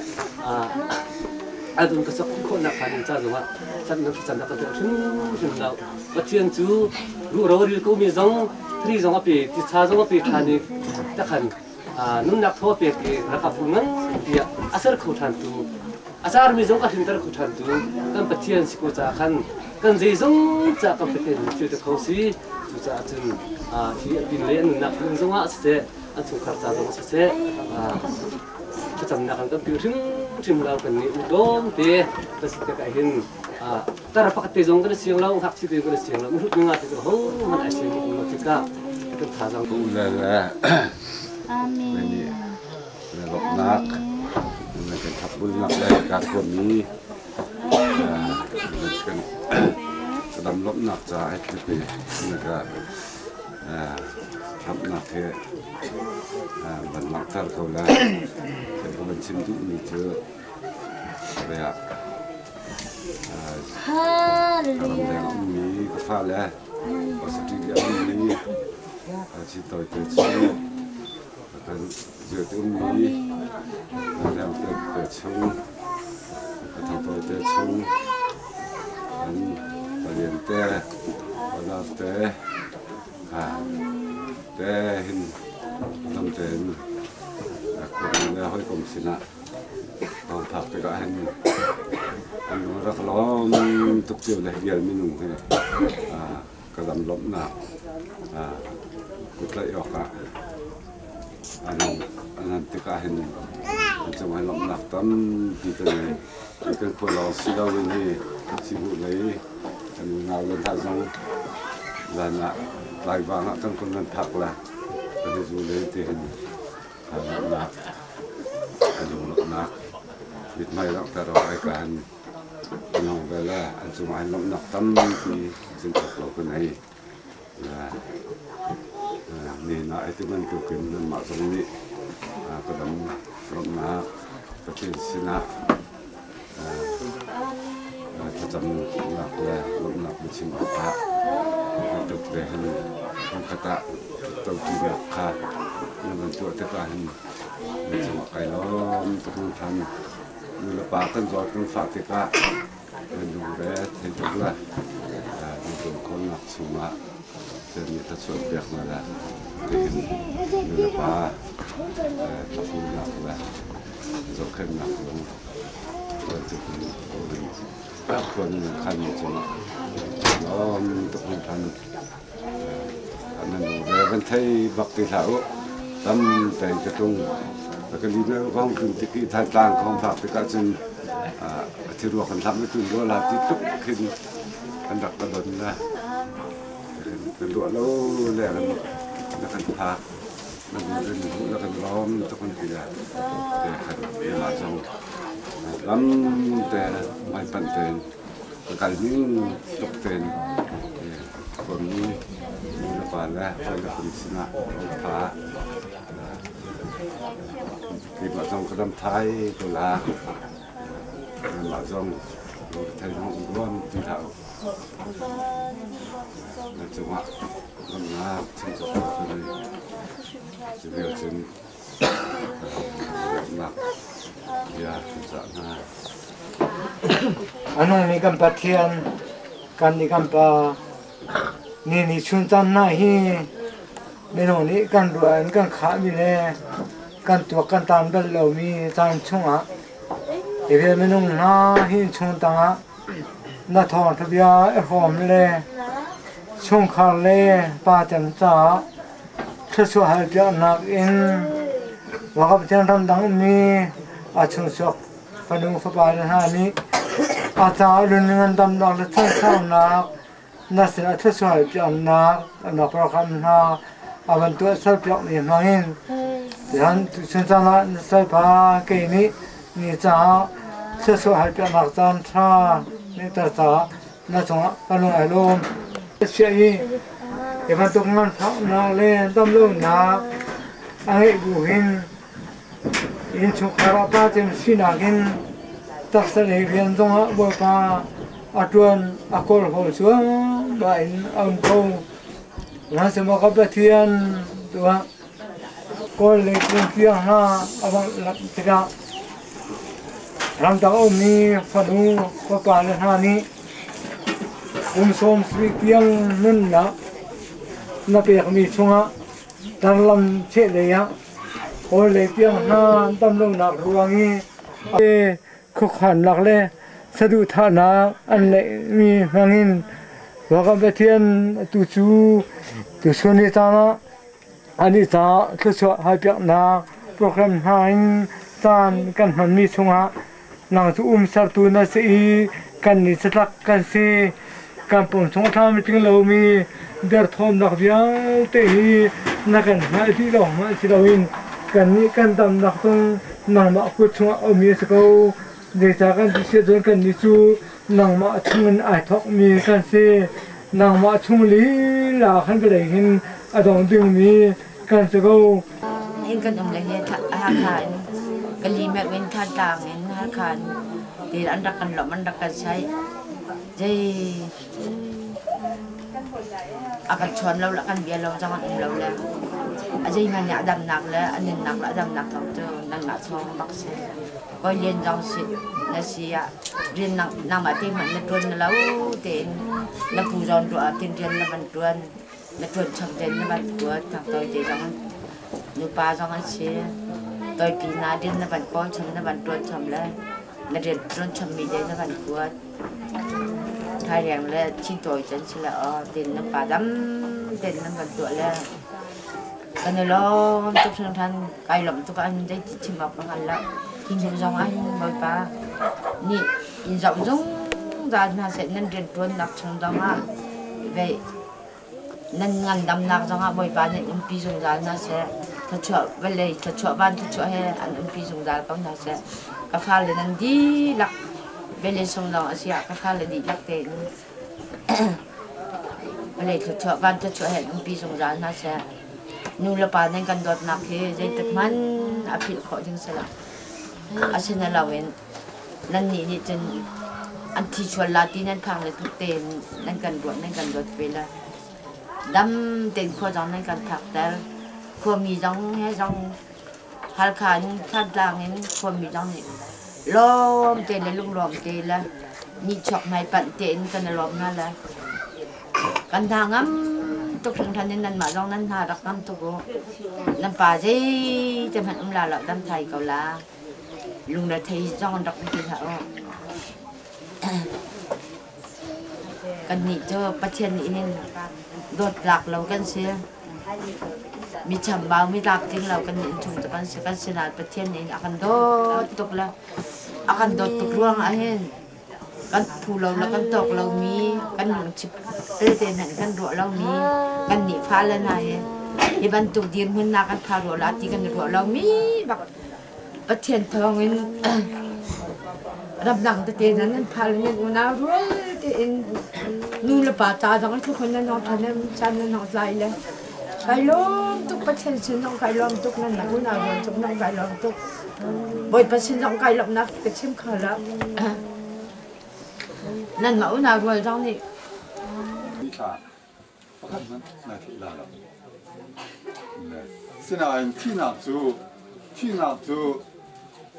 adun ka sok khawh nak hnga ding ca zongah can nan thlacam nak kan tuah hrimhrim lo. Pathian cu ruhro ril ko mi zong thri zong a pe ti cha zong a pe ṭhan i takhan nunnak thaw pek i rak a phu ngan tiah a ser kho ṭhan tu a carmi zong a hrinter kho ṭhan tu kan Pathian si ko caah khan kan zeizong ca kan Pathian thil te kho si. Cucaah cun hi a pin le an nunnak ding zongah siseh, an chungkhar ca zong siseh, thlacamnak an kan pil hrimhrim lo. Kan nih udawm te kan si tikah hin tar pakhat te zong kan i siang lo, ngakchia te kan i siang lo, mihrut mi nga te ho hmanh ai siang lo tikah kan thazaang U le le Amen. Na lawmhnak na kan thapbulnak le ka khuami kan dam lawmhnak caah ai tluk i na ka thlapnak hi van langhter ko lai. Kan ka van chim duhmi cu ah ramleng a ummi ka fale Australia a ummi Chintawi te chung kan ziate ummi ramleng te chung Thangtawi te chung an palian te Olaf te te hin dam tein khuami le hawikom sinah thawng phak tikah hin an lung rak lawm tuk cio le vial minung hi ka dam lawmhnak kutlaih awkah an an tikah hin an cungah lawmhnak tampi ka ngei. Kan khua lawng si loin hi sibu lei kan unau le hna zong zan ah tlaivang ah kan kun nan phak la kan i zu len ti hin lawmhnak kan lunglawmhnak mithmai langhter awk ai ka han an hong ve le an cungah hin lawmhnak tampi cin cawk lo kan ei. Nihin ah hi bantukin nanmah zong nih ka dam lawmhnak Pathian sinah thlacamnak le lawmhnak biachim awkah bantuk te hin hmunkhat ah toṭinak kha nan van tuah tikah hin nan cungah kai lawm tuk hringhran. Nu le pa kan zawt kan fah tikah nan lungre thei tuk le nan tuankhawmnak chungah Pathian nih thluachuah pek hna le nihin nu le pa thlahulnak le zohkhenhnak zong bantuk in khua nan khanmi cungah lawm tuk hringhran. Nan lungre van thei bak ti hlah u. Tam tein ka tlung. Ka li na kong tlun tik i Thantlang ka hong phak tikah cun a thiruak kan hlam na tlun rua la ti tluk khin an rak ka don na. Kan ruah lo le na kan phak. Na kan hmuh na kan lawm tuk kan ti la. Te khan mah zong lam te mai panh tein ka kal ning tuk tein khuami nu le pa le hawi le kum sinah tha keimah zong ka dam thai ko la. Nangmah zong thei zong ruam ti hlah u. Na cungah lawmhnak chim cawk ko ni. Cu vial cun lawmhnak bia kan cah hna. A nungmi kan Pathian, kan nih kan Pa, ni ni chun caan hna hi minung nih kan ruah in kan khahmi le kan tuak kan tan bal lomi caan chungah. Hi vial minung hna hi innchung tangah na thawngṭha bia i hrawm le chungkhar le pa cem caah thluachuah halpiaknak in Wakap Pathian ramdang ummi a chungchuak fanu fapa le hna nih a caah lun ngandamnak le chansaunak na sinah thluachuah halpiaknak na program hna a van tuah serpiakmi hmangin tihan tuchun caan ah na salpa kei nih ni caah thluachuah halpiaknak caan ṭha ngeihter caah na cungah ka lung ai lawm. Chiah i hi bantuk nganfahnak le damlonak a ngeih bu hin innchungkhar ah pa cem sinak in taksa lei rian zongah Bawipa a ṭuan a kawlhawl cuahmah in a um ko. Sihmanhsehlaw ka Pathian tuah kawl lei tlung tiang hna a bangh lak tikah ramdang a ummi fanu fapa le hna nih kum 70 tiang nunnak na pekmi chungah tarlam chehlei ah kawl lei tiang hna damlonak ruang i khuakhannak le saduhthahnak an neihmi hmangin Wakam Pathian tu cu tuchun ni caan ah anih caah thluachuah halpiaknak program hna in caan kan hmanmi chungah nang cu um sertu na si i kan nih catlak kan si. Kan pum chung thlam tling lomi derthawmnak vialte hi na kan hngalh dih lawng hmanh si loin kannih kan damnak zong nangmah kut chungah a ummi a si ko. Zeicah kan ti si ahcun kannih cu nangmah chungin ai thawkmi kan si. Nangmah chung lila khan vawlei hin a dong dingmi kan si ko. In kan um le hi Hakha in Kali in Thantlang in Halkha in ti an rak kan lawmh an rak kan saih. Zei a kan chawn lo le kan bia lo zong an um lo le a zeihmanh nih a damnak le a nunnak le a damnak thawng cu nangmah thawng bak si. Kawi lian zong si na si ah rian nangmah te hmanh na ṭuan na lo tein na pu zawn ruah ah tin rian na van ṭuan na ṭuan chom tein na van kuat thang tawi te zong nupa zong an si toipi na rian na van kawl chom na van ṭuan chom le na rian ṭuan chommi te na van kuat Thairiang le thintawi can si le aw tin nan pa dam tein nan van tuah le kan i lawm tuk hringhran. Kai lawmh tuk ah hin zeiti chim awk ka hngal lo. Thinlung zong ah hin Bawipa nih in zoh zungzal hna seh. Nan rianṭuannak chung zong ah vei nan ngandamnak zong ah Bawipa nih umpi zungzal hna seh. Thluachuah vawlei thluachuah van thluachuah he an umpi zungzal ko hna seh. Ka fale nan dihlak vele sung zong a si ah ka fale dihlak tein vawlei thluachuah van thluachuah he an umpi zungzal hna seh. Nu le pa nan kan dawtnak hi zeitik hmanh a philh khawh ding si lo. Asina loin nannih nih cun an thi sual la ti nan phang le tluk tein nan kan ruah nan kan dawt ve le dam tein khua zong nan kan phakter. Khuami zong he zong Halkha in Thantlang in khuami zong nih lawm te le lunglawm te le nihchuak hmaipanh tein kan i lawm hna le kan hna ngam tuk hringhran in nanmah zong nan hna rak ngam tuk u. Nan pa zei te hmanh um la lo dam thai ko la. Lungrethei zong rak um ti hlah u. Kannih cu Pathian nih hin dawt tlak lo kan si. Mi chambau, mi tlak tling lo kan nih chung cu kan si. Kan sinah Pathian nih a kan dawt tuk le a kan dawt tuk ruangah hin kan phu lo le kan tawk lomi, kan lungchip pelte hmanh kan ruah lomi kan nih fale hna hi hi bantuk dirhmun na kan pha rua la ti kan i ruah lomi bak Pathian thawngin ramdang tete nan nan phal in unau rual tein nu le pa ta zong an thukhun nan hong than nan chan nan hong tlai le kai lawm tuk Pathian sin zong kai lawm tuk nan nak unau rual tuk nan kai lawm tuk Bawipa sin zong kai lawmnak ka chim kho lo nan mah unau rual zong nih Thla pakhat hmanh na theih la lo. Sinain thihnak cu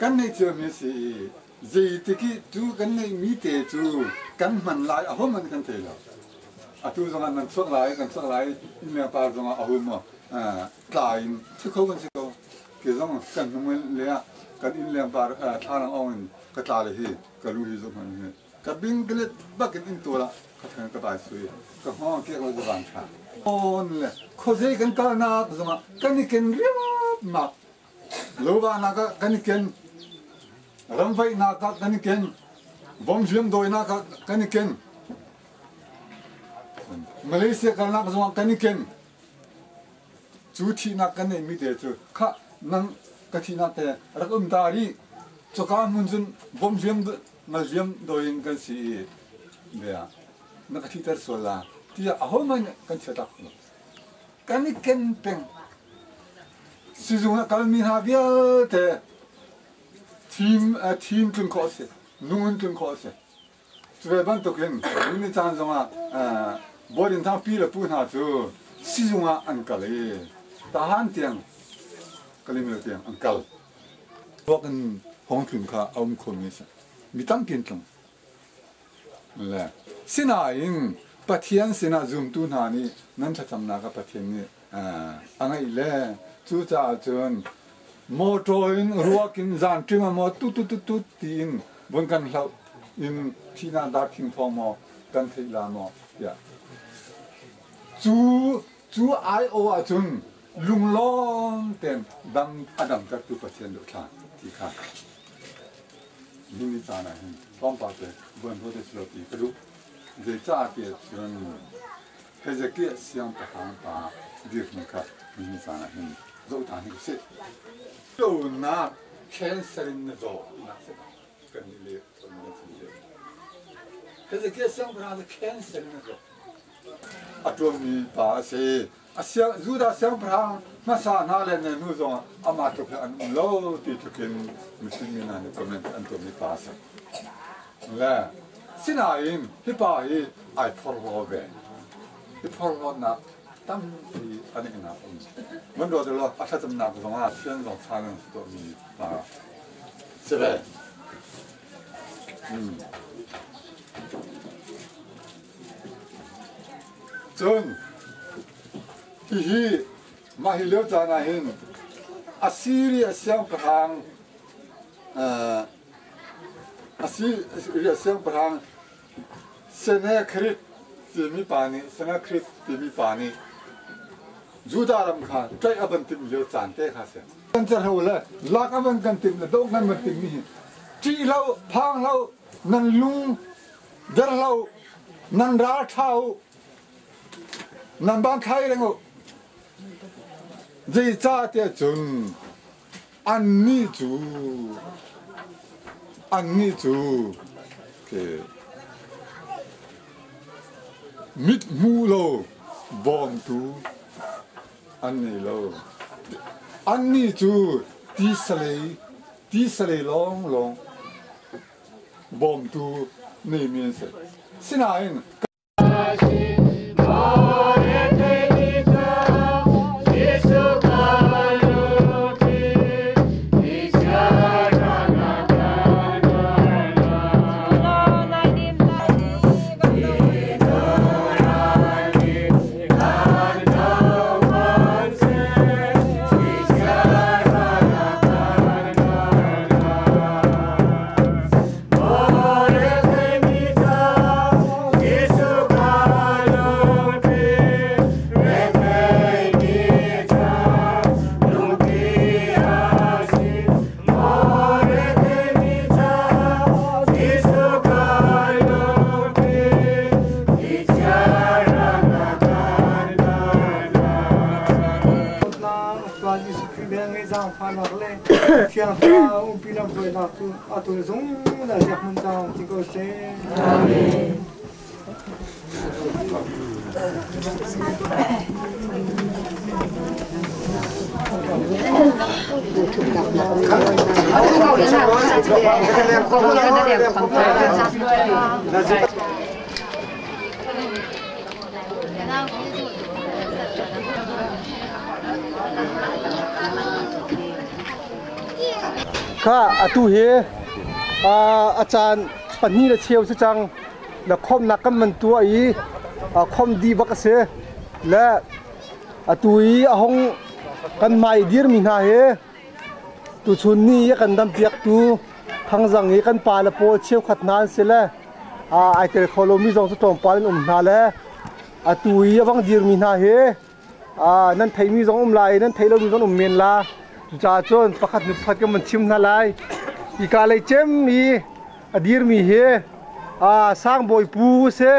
kan neih ciami a si i zeitik i cu kan neihmi te cu kan hman lai ahohmanh kan thei lo. Atu zongah nan chuak lai, kan chuak lai, innleng par zongah a hum tla in thi kho kan si ko. Ke zong kan hnung le ah kan innleng par thlalang ong in Ka tla le hi ka lu hi zoh hmanh hi ka binglet bak in inntual ah ka theng ka dai sui ka hngawng kek lo van tha on le khuazei kan kalnak zongah kan i ken riapmak lo nak ah kan i ken ramvaihnak ah kan i ken vomriam dawinak ah kan i ken Malaysia kalnak zongah kan i ken Cu thihnak kan neihmi te cu khah nang ka thihnak te rak um ta rih. Cuka hmun cun bom hliam ngal hliam dawi in kan si i bia na ka thihter sual la tiah ahohmanh nih kan chia tak lo. Kan i ken peng. Sizung ah kalmi hna vialte thim thim tlun khawh a si. Nung in tlun khawh a si. Cu ve bantukin ni caan zongah Bawi Thang pi le pu hna cu sizung ah an kal i tahan tiang Kalimyo tiang an kal. Ruak in hong tlun kha a um khomi a si. Mi tampi an tlung. Le sinain Pathian sinah zumtu hna nih nan thlacamnak ah Pathian nih a ngeih le cucaah cun mawṭaw in ruak in zanṭim ah maw tut tut tut tut tiin vun kan hloh in thihnak darthing thawng maw kan theih la maw tiah cu cu ai-aw ahcun lunglawm tein dam a damtertu Pathian dawh thla ti kha nihin caan ah hin tlawmpal te buan te si lo ti ka duh. Zeicah tiah cun Hezekiah siangpahrang pa dirhmun kha nihin caan ah hin zoh ta hnik usih. Lonak cancer in na zaw tinak si kan nih le kan chim si. Hezekiah siangpahrang cu cancer in a zaw. A ṭuanmi pa a si. A siang, Judah siangpahrang hmasa hna le ne hnu zongah amah tluk hi an um lo ti tluk in Muslim mi hna nih comment an tuahmi pa a si. Le sinain hi pa hi ai phorhlaw ve. Hi phorhlawtnak tampi a ngeihnak um. Van ruat law a thlacamnak zongah Pathian zong challenge tuahmi pa si ve. Cun hihi mah hi lio caan ah hin Assyria siangpahrang Assyria siangpahrang Sennacherib timi pa nih Sennacherib timi pa nih Judah ram kha tlaih a van timh lio caan te kha a si. Kan cerho le lak a van kan timh le doh kan van timh mi hi ṭih hlah u, phang hlah u, nan lung der hlah u, nan ral ṭha u, nan ban thlai reng u. Zeicahtiah cun annih cu annih cu mit hmu lo bawmtu an ngei lo. Annih cu tisalei lawnglawng bawmtu neimi an si. Sinain Thiang Thlarau umpi lamhruainak cu atu le zungzal tiang hmun cang ti ko seh. Amen. Kha atu hi a caan pahnih le cheu si cang na khawmhnak kan man tuah i khawmh dih bak a si le atu i a hong kan hmai i dirmi hna hi tuchun ni i a kan dampiaktu Thangzang i kan pa le pawl cheukhat hna an si le ai tel kho lomi zong cu tlawmpal in um hna le atu i a vang dirmi hna hi nan theimi zong um lai nan theih lomi zong um men la. Cucaah cun pakhat hnu pakhat kan van chim hna lai. Hika lei cem i a dirmi hi Sangbawi Pu a si.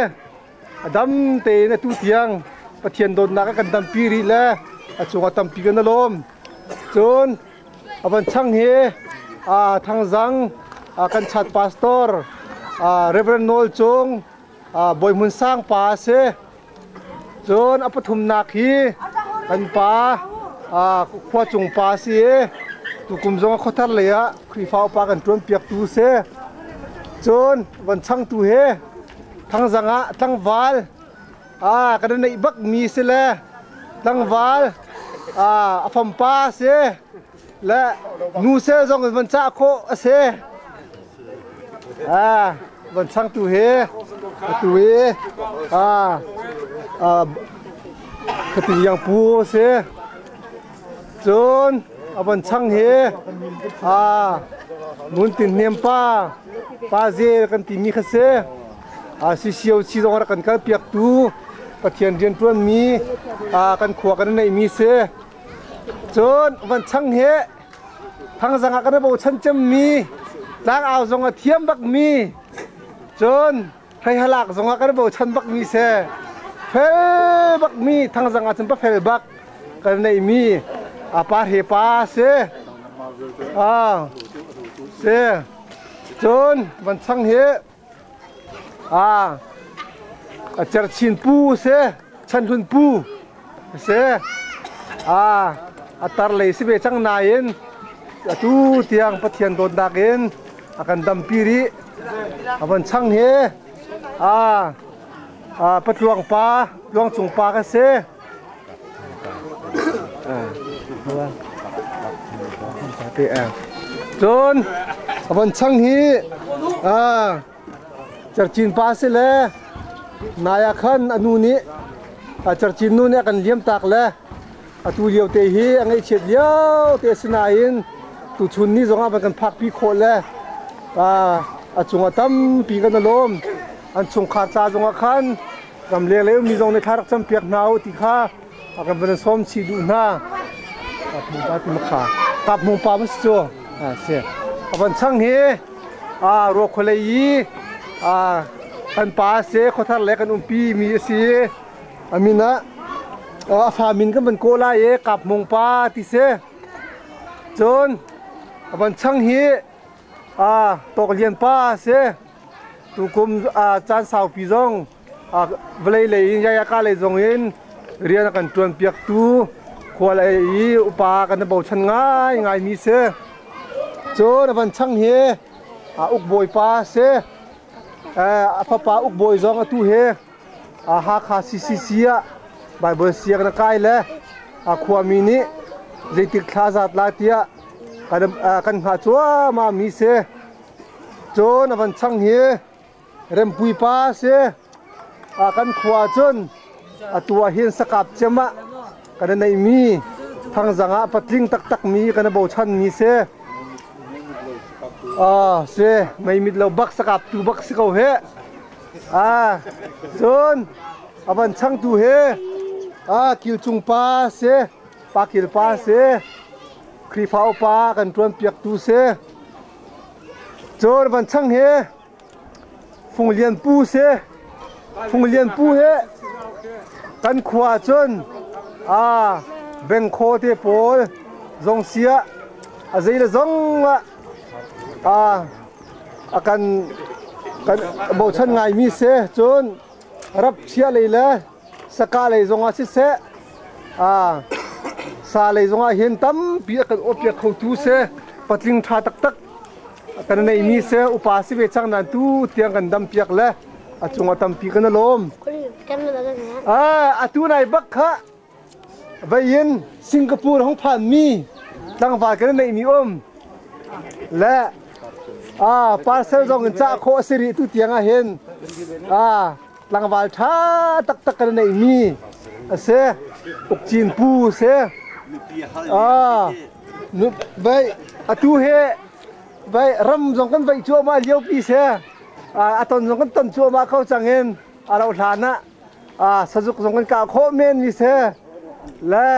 A dam tein atu tiang Pathian dawtnak a kan dampi rih le a cungah tampi kan i lawm. Cun a van chang hi Thangzang kan chat pastor Reverend Nawl Cung Bawi Hmun Sang pa a si. Cun a pathumnak hi kan pa khua cung pa a si i tukum zong a khuathar lei ah Khrihfa upa kan ṭuanpiaktu a si. Cun van changtu hi Thangzang ah tlangval kan i neih bakmi si le tlangval a fampa a si le nu sel zong in van cah khawh a si. Van changtu hi atu i Khating Iang Pu a si. Cun a van chang hi Ngun Tin Hnem pa Pa Zel kan timi kha si. CCOC zong rak kan kalpiaktu Pathian rianṭuanmi kan khua kan neihmi si. Cun van chang hi Thangzang ah kan i bochan cemmi tlangau zong a thiam bakmi cun hreihalak zong ah kan i bochan bakmi si. Fel bakmi thangzang ah cun pa fel bak kan neihmi a pa hre pa si. Si. Cun van chang hi A cerchin pu a si, chanhlun pu a si. A tar lei si ve cang nain atu tiang Pathian dawtnak in a kan dampi rih. A van chang hi patluang pa, tluangcung pa ka si. Cun a von chang hi Cercin pa si le nai ah khan a nu nih Cercin nu nih a kan liam tak le atu lio te hi a ngaihchiat lio te a si nain tuchun ni zongah van kan phakpi khawh le a cungah tampi kan i lawm. An chungkhar ca zongah khan Ramleng lei ummi zong nih thla rak campiak hna u ti kha a kan van sawm chih duh hna. Kap pa ti makha. Kap mung pa mas cu. A si. A van chang hi a ruakhualei i a kan pa se khuathar le kan umpi mi a si. A min ah a fa min kan van kaw lai i kap mung pa ti si. Cun a van chang hi a tawk lian pa si. Tukum caan saupi zong vawlei lei in yayaka lei zong in rian a kan ṭuanpiaktu khua lei i upa kan i bochan ngaingaimi si. Cun a van chang hi ukbawi pa a si. A fapa ukbawi zong atu hi Hakha CCC ah Baibal sianginn a kai le khuami nih zeitik thla zat lai tiah kan hngah cuahmah mi si. Cun a van chang hi Rempui pa a si. Kan khua cun atu ah hin sakap cem ah kan i neihmi thangzang ah patling taktakmi kan i bochanmi si. Si meimit lo bak sakap tu bak si ko hih. Cun a van changtu hi Kilcung pa si, Pa Kil pa si. Khrihfa upa kan ṭuanpiaktu si. Cun van chang hi Fung Lian Pu si. Fung Lian Pu hi kan khua cun a bengkhaw te pawl zong sia a zei le zong ah a kan kan bochan ngaimi si. Cun rap chia lei le saka lei zongah siseh sa lei zongah hin tampi a kan awpiak khotu si patling ṭha taktak kan neimi si upa si ve cang nan tu tiang kan dampiak le a cungah tampi kan i lawm. Atu nai bak kha vei in Singapore hong phanmi tlangval kan neihmi um le parcel zong in cah khawh a si rih tu tiang ah hin tlangval ṭha taktak kan neihmi a si Ukcin pu a si. Vei atu hi. Vai ram zong kan vaih cuahmah lio pi se a ton zong kan ton cuahmah ko cang in a rauh hlan ah sazuk zong kan kah khawh men mi se le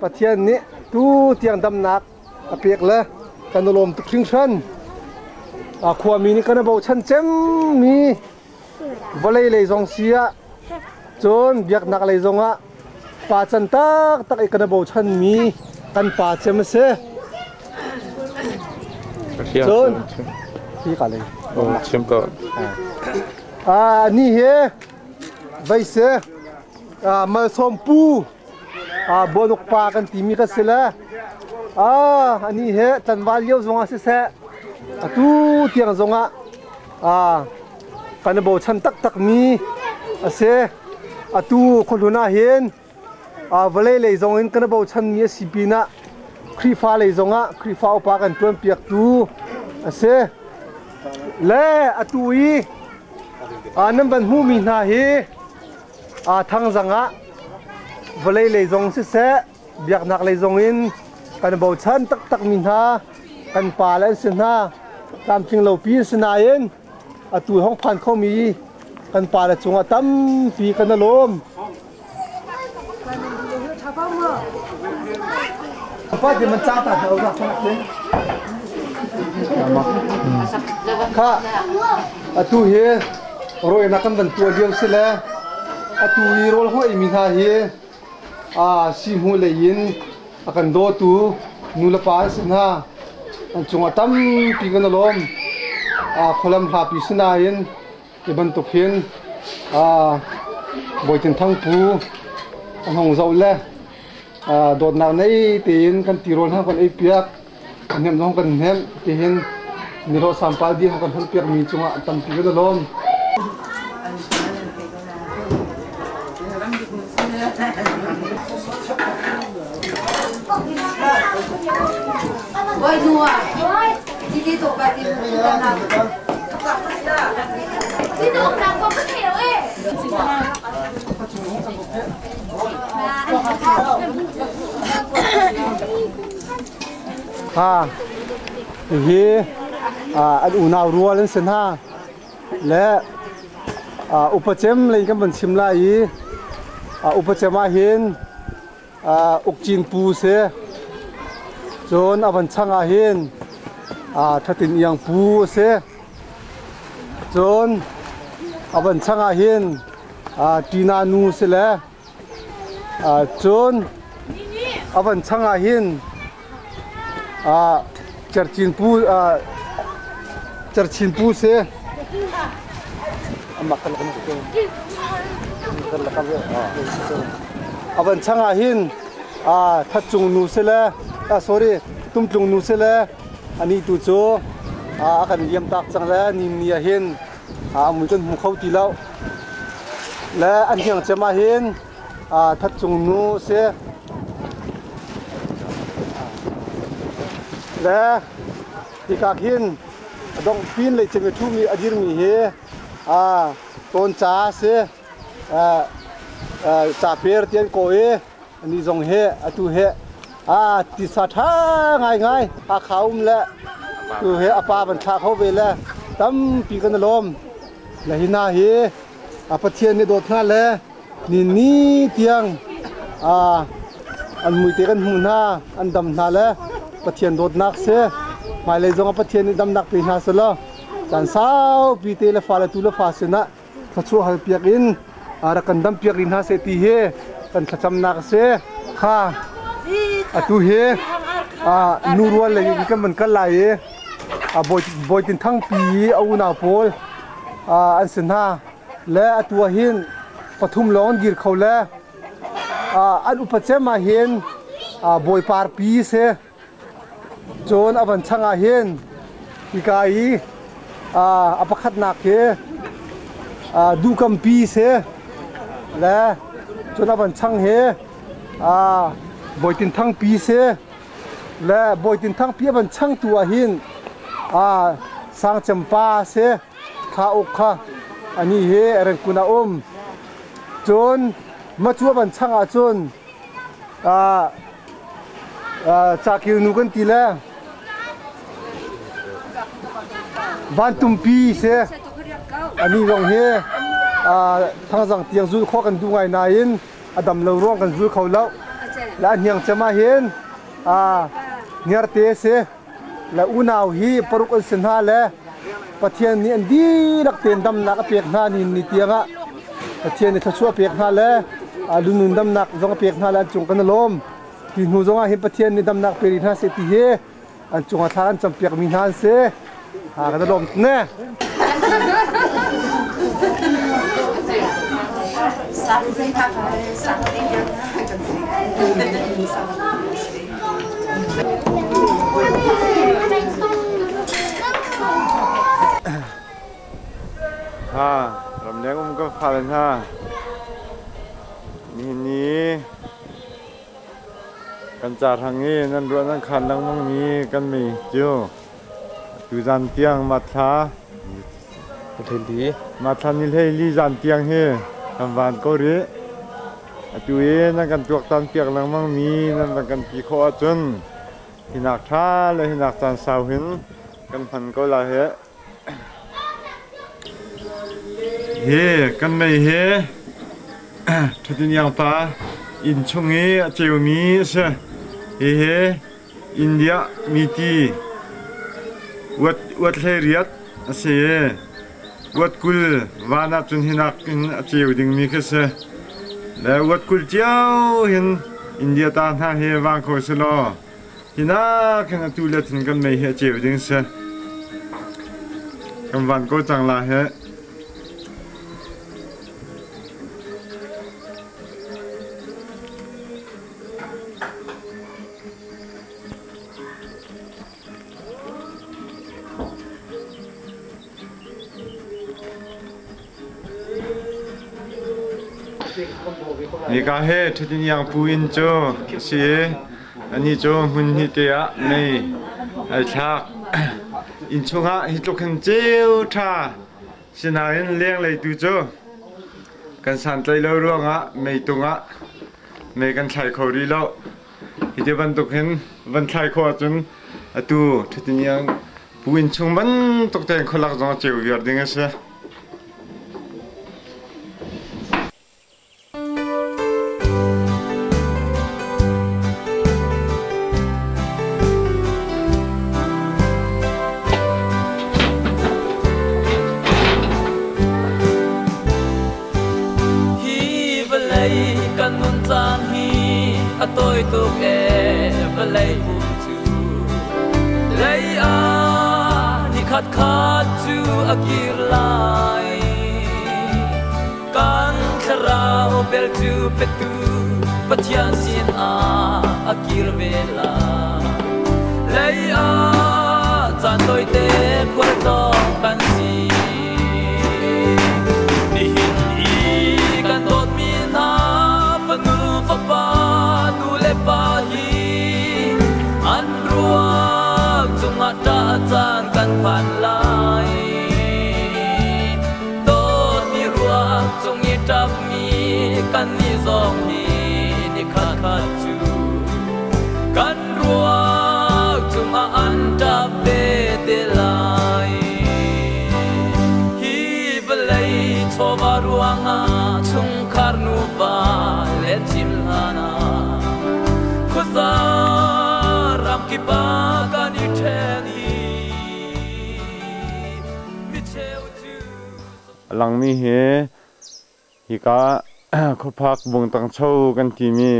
Pathian nih tu tiang damnak a pek le kan i lawm tuk hringhran. Khuami nih kan i bochan cemmi vawlei lei zong si ah cun biaknak lei zong ah pa can taktak i kan i bochanmi kan pa cem a si. Cun hi ka lei. Oh, chim ko. Ah, ni he vei se malsawm pu Buanuk pa kan timi ka si le ani he tlanval lio zongah siseh atu tiang zongah kan i bochan taktakmi a si. Atu khuahlun ah hin vawlei lei zong in kan i bochanmi a si pinah Khrihfa lei zongah Khrihfa upa kan ṭuanpiaktu a si. Le atu i nan van hmuhmi hna hi Thangzang ah vawlei lei zong siseh, biaknak lei zong in kan bochan taktakmi hna kan pa le an si hna. Tlamtling lopi an si nain atu hong phan khomi kan pa le cungah tampi kan i lawm. Kha atu hi rawinak kan van tuah lio si le atu i rawl hoi mi hna hi sihmu lei in a kan dawtu nu le pa an si hna. An cungah tampi kan i lawm. Khualam hlapi si nain Hi bantuk hin Bawitin Thang Pu a hong zoh le dawtnak nei tein kan tirawl hna kan ei piak, a hnemh zong kan hnemh tihin nihlawh sampal di kan hman piak mi cungah tampi kan i lawm. Oi nua, chi ti ba ti Ha hi an unau rual an si hna le upa cem lei kan van chim lai i upa cem ah hin Ukcin pu si. Cun a van chang ah hin Thatin Iang pu a si. Cun a van chang ah hin Tina nu si le cun a van chang ah hin Cercin pu Cerchin pu si. A van chang ah hin Thatcung nu si le sorry Tumtlung nu si le anih tu cu a kan liam tak cang le nim ni ah hin a mui kan hmu kho ti lo. Le an hniang cem ah hin Thatcung nu si. Le hika khin a dongh pin lei cem i ṭhumi a dirmi hi tawnca a si. Caper ti an kawh i ani zong hi atu hi tisa ṭha ngaingai Hakha um le tu hi a pa van thlah kho ve le tampi kan i lawm. Le hi hna hi Pathian nih dawt hna le ni ni tiang an muite kan hmuh hna an dam hna le Pathian dawtnak si. Hmailei zong ah Pathian nih damnak pe hna selaw caan saupi te le fale tu le fa sinah thluachuah hal piak in rak kan dam piak rih hna seh ti hi kan thlacamnak a si. Kha atu hi nu rual lei in kan van kal lai i Bawi Tin Thang pi i a unau pawl an si hna le atu ah hin pathum lawng an dir kho le an upa cem ah hin Bawi Par pi si. Cun a van chang ah hin hika i a pakhatnak hi duhkampi si le cun a van chang hi Bawi Tin Thang pi si le Bawi Tin Thang pi a van changtu ah hin Sangcem pa si Thla Uk kha anih hi Rengkun ah um. Cun Macu a van chang ah cun Cakil nu kan ti le. Vantumpi si. Ani zong hi thangzang tiang zul khawh kan duh ngai nain a dam lo ruang kan zul kho lo. Le a hniang cem ah hin hniarte si. Le unau hi paruk an si hna le Pathian nih an dihlak tein damnak a pek hna ni ni tiang ah Pathian nih thluachuah a pek hna le lunun damnak zong a pek hna le an cung kan i lawm. Hi hnu zong ah hin Pathian nih damnak pe rih hna seh ti hi an cungah thla kan campiakmi hna an si. Ha kan i lawm ne. Ha ramleng um kan fale hna nihin ni Kan cahrang i nan ruah nan khan lengmangmi kan mi cu tuzan tiang mathla mathla ni hleili zan tiang hi kan van ko rih. Atu i nan kan tuaktan piak lengmangmi nan van kan ti khawh ahcun hinak ṭha le hinak caan sau hin kan hman ko lai hih. Hi kan mei hi Ṭhatiniang pa inn chung i a ceumi a si. Hihi India miti uat 18 a si i uat 20 van ahcun hinak in a ceu dingmi khi a si. Le uat 20 cio hin India ta hna hi vang kho si law Hinak hin atu le cun kan mei hi a ceu ding si. Kan van ko cang la hi. Nika he ṭhutin iang pu inn cu a si i anih cu hmun hnih te ah mei ai thlak. Inn chungah hi tluk hin ceu ṭha sinain lenglei tu cu kan santlaih lo ruangah meitung ah mei kan thlai kho rih lo. Hi ti bantuk hin van thlai khawh ahcun atu ṭhutin iang pu inn chung bantuk tein khualak zong a ceu viar ding a si. Hi vawlei kan nun caan hi a tawi tuk ee vawlei um cu lei ah nikhat khat cu a kir lai kan thlarau bel cu petu Pathian sin ah a kir ve lai lei ah caan tawite khualtlawng kan si Nihin i kan dawtmi hna fanu fapa nu le pa hi an ruak cungah ṭah caan kan phan lai. Dawtmi ruak cung i ṭapmi kannih zong hi nikhat khat cu kan ruak cungah an ṭap ve te lai. Hi vawlei chawva ruangah chungkhar nuva le cim hlan ah khuaza ramkip ah kan i ṭhen i micheu cu A langmi hi hika khuaphak Bungtangcho kan timi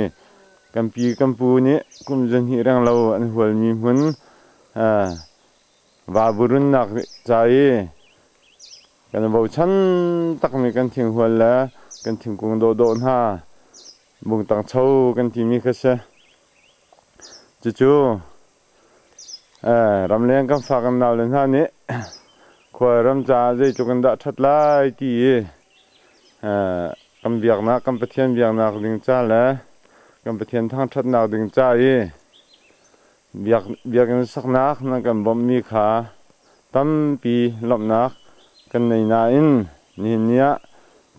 kan pi kan pu nih kum zahnih renglo an hualmi hmun Vaburunnak ca i kan bochan takmi kan thinghual le kan thingkung dawhdawh hna bungtangcho kan timi kha si. Cucu ramleng kan fa kan naule hna nih khualram caah zeitluk in dah ṭhat lai ti i kan biaknak kan Pathian biaknak ding ca le kan Pathian thangṭhatnak ding ca i Biakinn saknak nan kan bawmhmi kha tampi lawmhnak kan nei nain nihin ni ah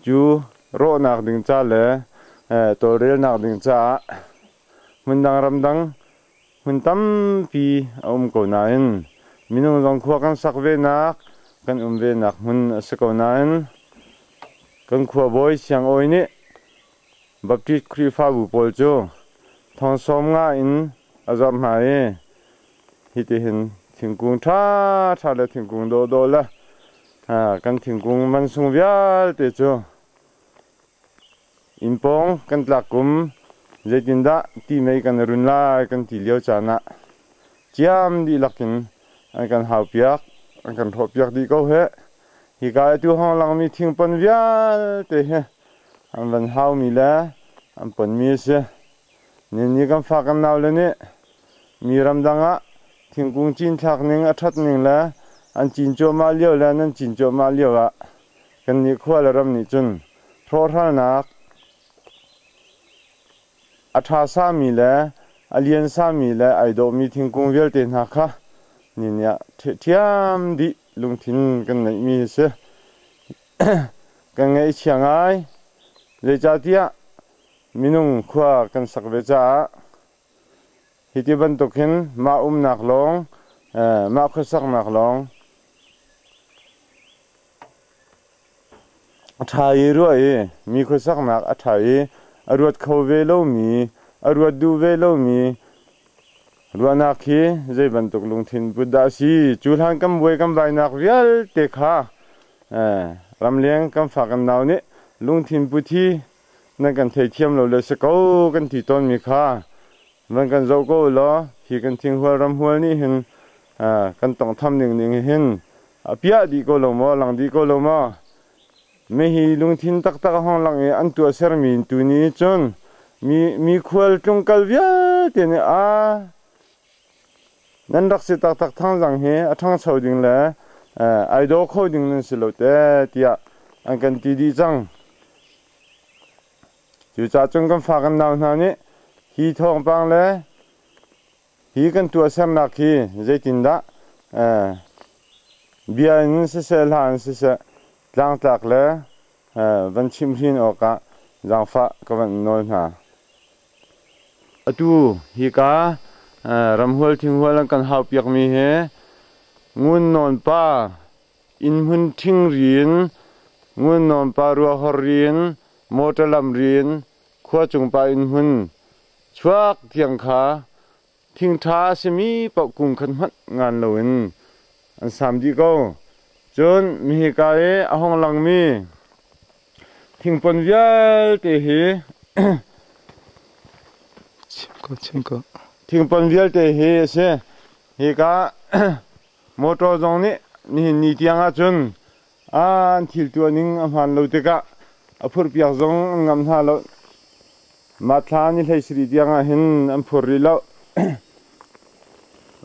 cu rawhnak ding ca le tawlrelnak ding caah hmundang ramdang hmun tampi a um ko nain minung zong khua kan sak venak kan um ve nak hmun a si ko nain kan khuabawi Siangawi nih Baptist Khrihfabu pawl cu thong 50 in a zorh hna i hitihin thingkung ṭhaṭha le thingkung dawhdawh le kan thingkung mansung vialte cu inn pawng kan tlak kum zeitindah ti mei kan run lai kan ti lio caan ah ciam dihlak in an kan haupiak, an kan hrawhpiak dih ko heh. Hika i atu hong langmi thingpon vialte hi an van haumi le an ponmi a si. Ninni kan fa kan naule nih mi ramdang ah thingkung cinthlak ning a ṭhat ning le an cin cuahmah lio le nan cin cuahmah lio ah kannih khua le ram nih cun hrawhhralnak a ṭha sami le a lian sami le ai dawhmi thingkung vialte hna kha ni ah ṭhiam dih lungthin kan ngeihmi a si. Kan ngaihchia ngai. Zeicahtiah minung khua kan sak ve caah hiti bantuk hin mah umnak lawng, mah khuasaknak lawng a ṭha i ruah i mi khuasaknak a ṭha i a ruat kho ve lomi, a ruat duh ve lomi ruahnak hi zei bantuk lungthin put dah a si? Cu hlan kan buai kan vainak vialte kha ramleng kan fa kan nau nih lungthin put hi nan kan theithiam lo le si ko kan ti tawnmi kha van kan zoh ko law hi kan thinghual ramhual nih hin kan tawnghtham ning ning hin a piah dih ko lo maw, lang dih ko lo maw? Mi hi lungthin taktak a hong lang i an tuahsermi tu nih cun mi khual tlungkal vialte nih a nan rak si taktak thangzang hi a ṭhangcho ding le ai daw kho ding nan si lo te tiah an kan ti dih cang. Cucaah cun kan fa kan nau hna nih hi thawngpang le hi kan tuahsernak hi zeitindah bia in siseh hla in siseh tlangtlak le van chimhhrin awkah zaangfah ka van nawl hna. Atu hika ramhual thinghual an kan haupiakmi hi Ngun Nawn pa innhmun ṭhing ri in, Ngun Nawn pa ruahor ri in, motor lam ri in khua cung pa innhmun chuak tiang kha thingṭha a simi paoh kung khat hmanh ngan loin an sam dih ko. Cun mihika i a hong langmi thingpon vialte hi thingpon vialte hi a si. Hika motor zong nih nihin ni tiang ahcun an thil tuah ning a hmaan lo tikah a phurhpiak zong an ngamh hna lo. Mah thla ni 17 tiang ah hin an phur rih lo.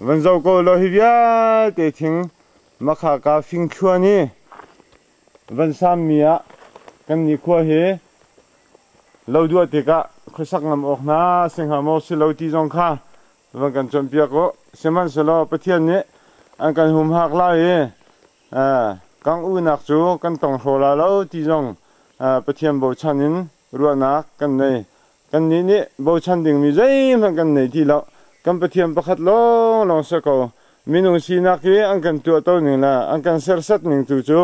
Van zoh ko law hi vialte thing makhaka fingthluan i van sammi ah kan nikhua hi lo duah tikah khuasak ngam awk hna si hnga maw si lo ti zong kha van kan cawnpiak u. Sihmanhsehlaw Pathian nih an kan humhak lai i kangh unak cu kan tong hraw la lo ti zong Pathian bochan in ruahnak kan nei. Kannih nih bochan dingmi zeihmanh kan nei ti lo. Kan Pathian pakhat lawnglawng si ko. Minung sinak i an kan tuahto ning le an kan sersiat ning tu cu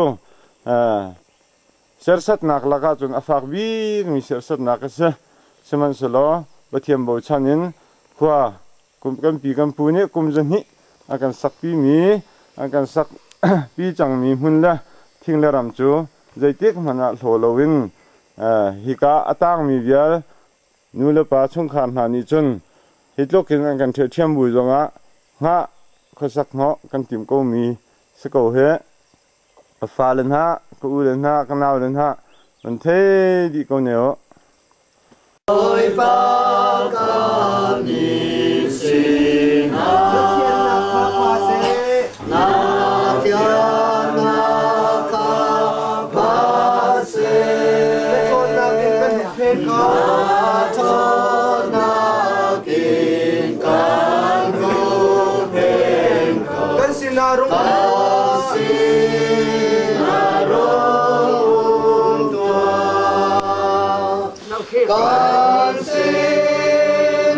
sersiatnak lakah cun a fak bikmi sersiatnak a si. Sihmanhsehlaw Pathian bochan in khua kan pi kan pu nih kum 200 a kan sakpimi an kan sakpi cangmi hmun le thing le ram cu zeitik hmanh ah hlaw loin hika a tangmi vial nu le pa chungkhar hna nih cun hi tluk in an kan ṭhiaṭhiam bu zongah hngah khuasak hnawh kan tim komi si ko hih. Ka fale hna, ka ule hna, ka naule hna, nan thei dih ko ne u. Bawipa kan i sinah na thiannak kha pha seh. Na ṭhawnnak in kan huhphenh ko. Kan sinah rung Kan sinah rung um tuah. Kan sinah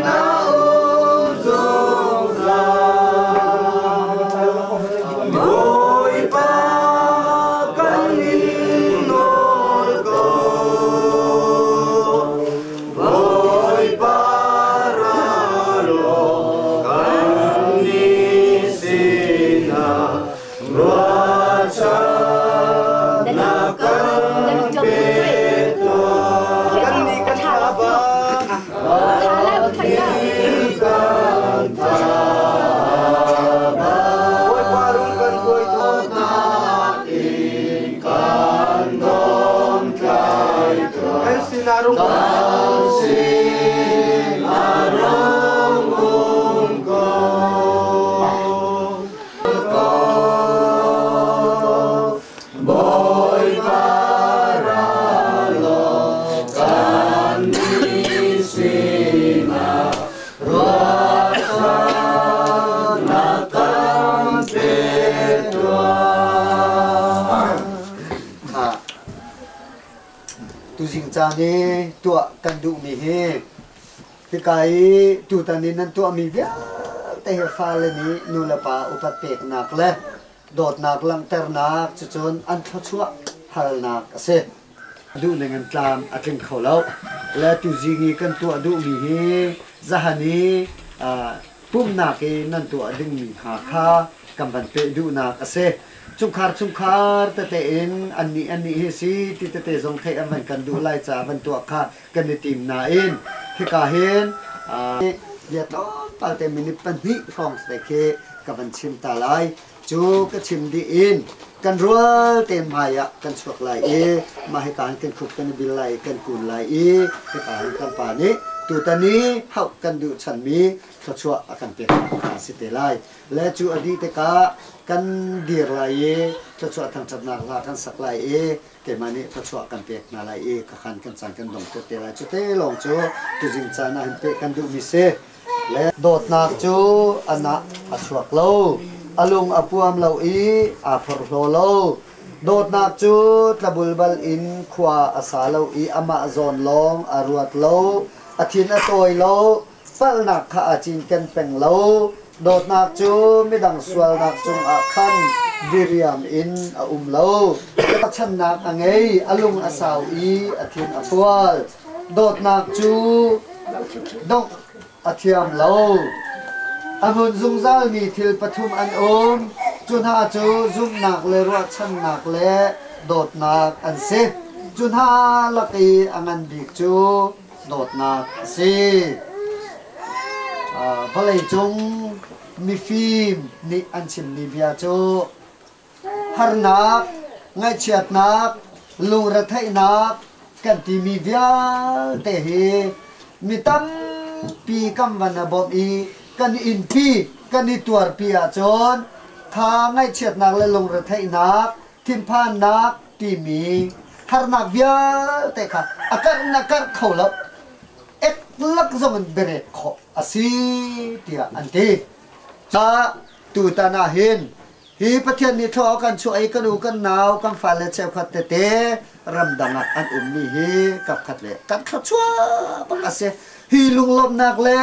kan pe tuah. Kan nih kan thaba, kan thaba. Bawipa rung kan hruai dawtnak in kan domtlai tuah. Kan sinah rung kan sinah rung um ko. Bawipa ra law kan nih sinah ruahchannak kan pe tuah. Tuzing caan i tuah kan duhmi hi hika i tutan i nan tuahmi vialte hi fale nih nulepa upat peknak le dawtnak langhternak cucun an thluachuah halnak a si. Duhning in tlam a tling kho lo. Le tuzing i kan tuah duhmi hi zahan i pumhnak i nan tuah dingmi hna kha kan van peh duhnak a si. Chungkhar chungkhar tete in annih annih hi si ti tete zong theih an van kan duh lai caah van tuah kha kan i tim nain hika hin bia tlawmpal te minute pahnih hrawng te khi ka van chim ta lai. Cu ka chim dih in kan rual tein hmai ah kan chuak lai i mah hika hin kan khup kan i bil lai i kan kun lai i hika hin kan pa nih tutan i hauh kan duh chanmi thluachuah a kan pek kha si te lai. Le cu a dih tikah kan dir lai i thluachuah thangṭhatnak hla kan sak lai i keimah nih thluachuah kan pek hna lai i khakhan kan caan kan dong te lai. Cu te lawng cu tuzing caan ah hin peh kan duhmi si. Le dawtnak cu a nah a chuak lo, a lung a puam lo i aa phorhlaw lo. Dawtnak cu tlabulbal in khua a sa lo i amah zawn lawng a ruat lo, a thin a tawi lo, palhnak kha aa cinken peng lo. Dawtnak cu midang sualnak cungah khan diriam in a um lo. Channak a ngei, a lung a sau i a thin a fual. Dawtnak cu dongh a thiam lo. A hmun zungzalmi thil pathum an um. Cu hna cu zumhnak le ruahchannak le dawtnak an si. Cu hna lak i a ngan bik cu dawtnak a si. Vawleicung mifim nih an chimmi bia cu harnak, ngaihchiatnak, lungretheihnak kan timi vialte hi mi tampi kan van a bawmh i kan innpi kan i tuarpi ahcun kha ngaihchiatnak le lungretheihnak, thinphannak timi harnak vialte kha a karh na karh kho lo. Eklak zong in berek khawh a si tiah an ti. Ca tutan ah hin hi Pathian nih thlua kan chuah i kan u kan nau kan fale cheukhat tete ramdang ah an ummi hi kapkhat le kan thluachuah bak a si. Hi lunglawmhnak le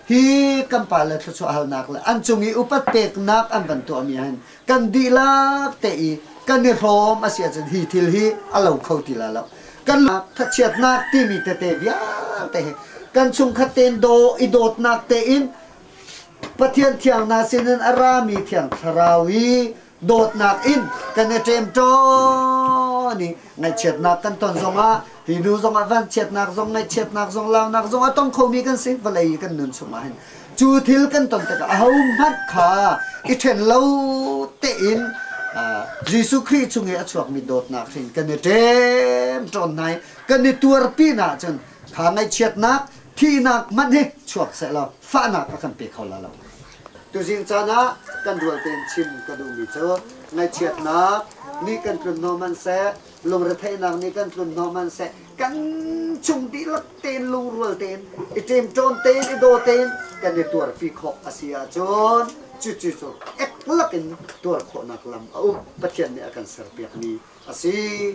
hi kan pale thluachuah halnak le an cung i upat peknak an van tuahmi hin kan dihlak te i kan i hrawm a si ahcun hi thil hi a lo kho ti la lo. Kan thachiatnak timi tete vialte hi kan chungkhat tein daw i dawtnak tein Pathian thiang hna sinin a rami thiang thlarau i dawtnak in kan i ṭemṭawn i ngaihchiatnak kan ton zongah hi nu zongah vanchiatnak zong ngaihchiatnak zong launak zong a tong khomi kan si vawlei i kan nun chungah hin cu thil kan ton tikah ahohmanh kha i ṭhen lo tein Jesuh Khrih chung i a chuakmi dawtnak hrin kan i ṭemṭawn hna i kan i tuarpi na ahcun kha ngaihchiatnak thihnak hmanh hi chuak sehlaw fahnak a kan pe kho la lo. Tuzing caan ah kan rual tein chim ka duhmi cu ngaihchiatnak nih kan tlun hnawh hmanhseh, lungretheihnak nih kan tlun hnawh hmanhseh, kan chung dihlak tein lungrual tein i ṭemṭawn tein i daw tein kan i tuarpi khawh a si ahcun cucu cu eklak in tuar khawhnak lam a um. Pathian nih a kan serpiakmi a si.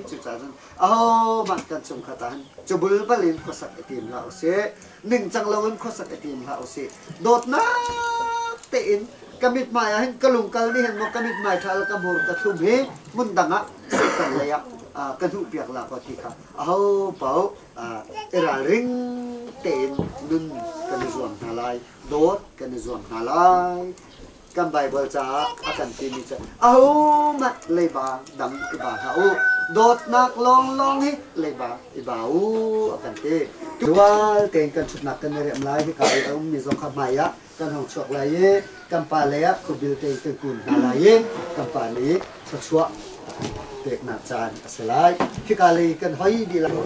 Cucaah cun ahohmanh kan chungkhat ah hin cu bulbal in khuasak i tim hlah usih. Ningcang loin khuasak i tim hlah usih. Dawtnak tein ka mithmai ah hin ka lungkal nih hin maw ka mithmai ṭha le ka hmur ka thlum hi hmun dang ah Satan lei ah ka hnuhpiak la ko ti kha aho paoh i ralring tein nun kan i zuam hna lai, dawt kan i zuam hna lai. Kan Bible caah a kan timi cu ahohmanh leiba dang i ba hlah u. Dawtnak lawnglawng hi leiba i ba u a kan ti. Dual tein kan ṭhutnak kan i remh lai. Hika i a ummi zong kha hmai ah kan hung chuak lai i kan pa lei ah khuabil tein kan kun hna lai i kan pa nih thluachuah peknak caan a si lai. Hika lei kan hoi dih lai.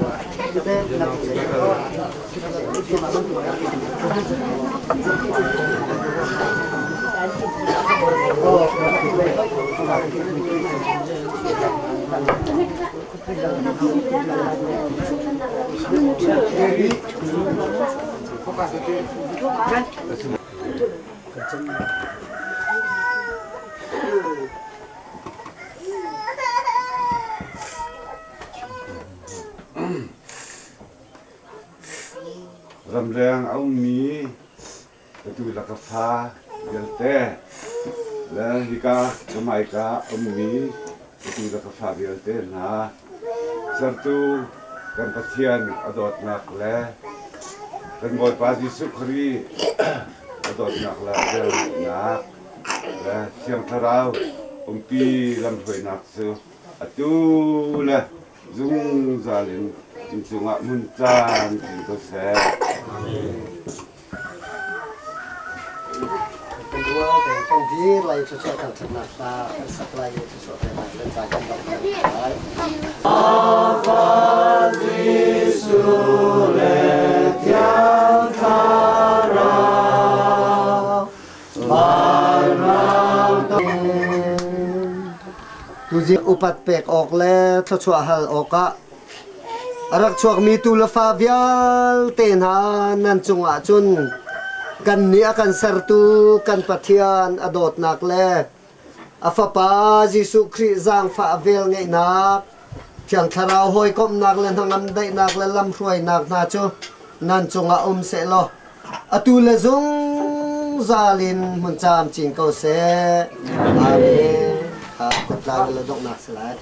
Ramleng a ummi atu le ka fa vialte le hika ka hmaika a ummi atu le ka fa vialte hna sertu kan Pathian a dawtnak le kan Bawipa Jesuh Khrih a dawtnak le a velngeihnak le Thiang Thlarau umpi lamhruainak cu atu le zungzal in inn cungah hmun caan in ko seh. Kan rual te kan dir lai cu kan ṭhatnak hla kan sak lai i cu te lai kan ca kan dong lai. Fa Jesuh le Thiang Thlarau Tuzing upat pek awk le thluachuah hal awkah a rak chuakmi tu le fa vialte hna nan cungah cun kannih a kan sertu kan Pathian a dawtnak le a Fapa Jesuh Khrih zaangfah velngeihnak, Thiang Thlarau hawikomhnak le hnangam daihnak le lamhruainak hna cu nan cungah um sehlaw atu le zungzal in hmun camcin ko seh. Amen. Kha kut le donghnak si lai.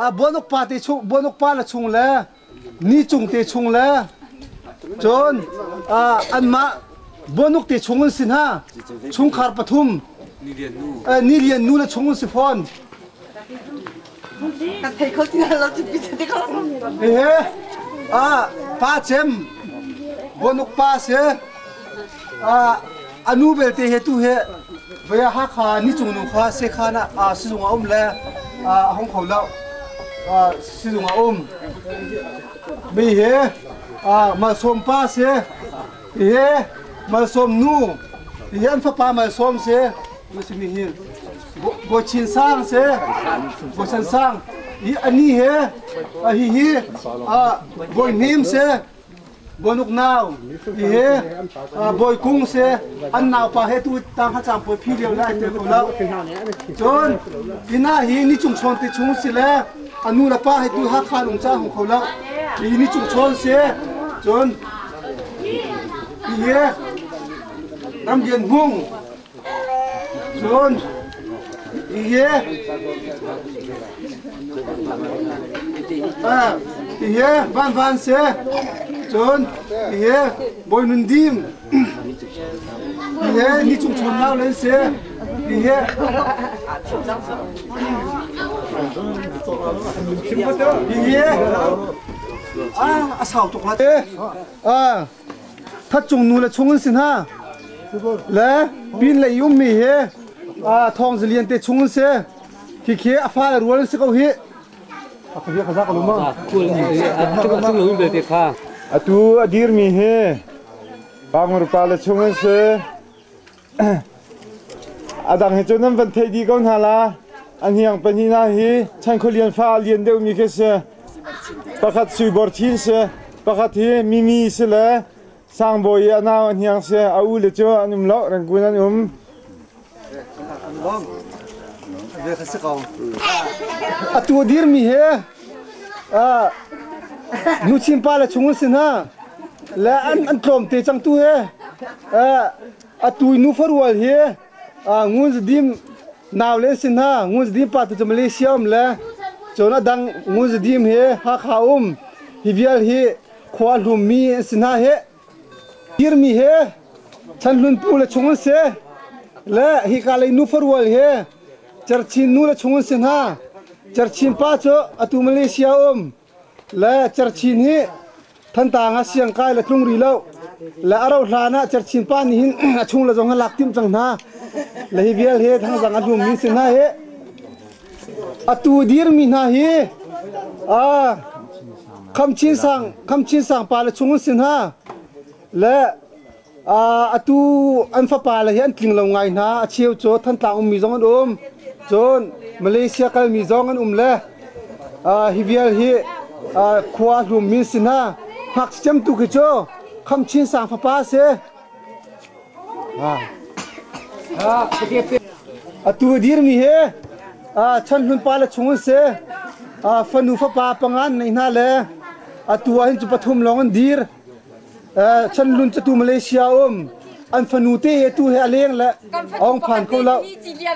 Buanuk pa te chung buanuk pa le chung le ni cung te chung le cun anmah buanuk te chung an si hna chungkhar pathum ni lian nu le chung an si fawn Kan thei kho ti lo ti ti kho. Ehe pa cem buanuk pa si anu belte he tu he vaya Hakha ni cung nu kha sekhan ah sizung a um le a hong kho lo sizung a um mi he malsawm pa si he malsawm nu hi an fapa malsawm si mi hi Bochin sang si Bochan sang hi ani he hi hi Bawi Hnim si Bawi nau hi he Bawi Kung si an naupa he tu tang ha chang pawi phi lio lai te ko lo cun ina hi ni chung chawn te chung si le anu le pa he tu Hakha lung cha hung kho lo hi ni chung chawn si cun hi he Ramlian Hmung Cun hi Hihi Van Van si. Cun hihi Bawi Nun Dim. Hihi Ni Cung Chawn nau le an si. Hihi Hihi a sau tuk la. That Cung nu le chung an si hna. Le pin lei ummi hi Thawng Zalian te chung an si. Khikhi a fale rual an si ko hi. Atu a dirmi hi Pangur pa le chung an si. A dang hi cu nan van theih dih ko hna la. A hniang pahnih hna hi Chankhualian fa a lian deuhmi khi si. Pakhat Suibor Thin si, pakhat hi Mimi si le Sangbawi i a nau a hniang si. A u le cu an um lo, Rangoon an um. Atu a dirmi hi nuchin pa le chung an si hna le an tlawmte cang tu hi atu i nufa rual hi Ngun Zadim nau le an si hna. Ngun Zadim pa tu cu Malaysia um le cun a dang Ngun Zadim hi Hakha um hi vial hi khua hlummi an si hna hi. Dirmi he Chanhlun pu le chung an si. Le hika lei nufa rual he Cerchin nu le chung an si hna. Cerchin pa cu atu Malaysia um. Le Cerchin hi Thantlang ah siangkai le tlung ri lo. Le a rauh hlan ah Cerchin pa nih hin a chung le zong a lak timh cang hna. Le hi vial he thangzang a hlummi si hna hi. Atu dirmi hna hi Khamchin sang Khamchin sang pa le chung an si hna. Le atu an fapa le hi an tling lo ngai hna. A cheu cu Thantlang ummi zong an um. Cun Malaysia kalmi zong an um le hi vial hi khua hlummi si hna. Ngakchia cem tu khi cu Khamchin sang fapa a si. Atu a dirmi hi Chanhlun pa le chung an si. Fanu fapa panga an neih hna le atu ah hin cu pathum lawng an dir. Chanhlun cu tu Malaysia um. An fanu te he tu he a leng le ong phan ko lo. Ci lia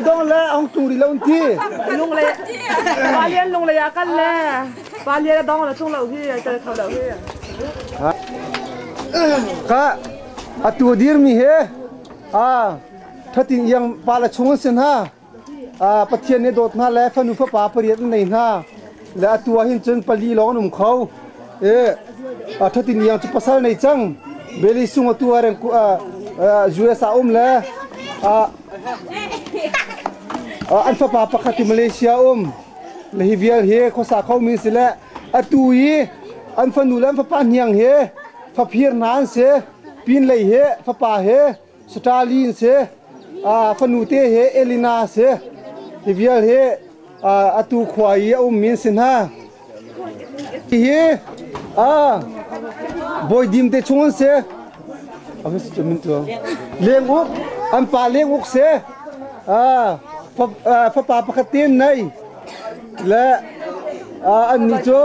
dong le ong tung ri lo ti. Lung le pa lian lung le ya kan le pa lian dong le tung lo hi tel kho lo hi. Ka atu dirmi he a thatin iang pa le chung an sin ha a Pathian nih dawt hna le fanu fapa pariat an nei hna le atu ah hin cun pali lawng an um kho e a thatin iang cu pasal nei cang beli sung atu ah reng US ah um le an fapa pakhat i Malaysia um le hi vial hi khuasa kho mi si le Atu i an fanu le an fapa hniang he faphir hna an si, pinlei he fapa he Stalin si, fanu te he Elina si. Hi vial hi atu khua i a ummi an si hna. Hi Bawidim te chung an si. Leng uk, an pa leng uk si. Fapa pakhat te an nei. Le annih cu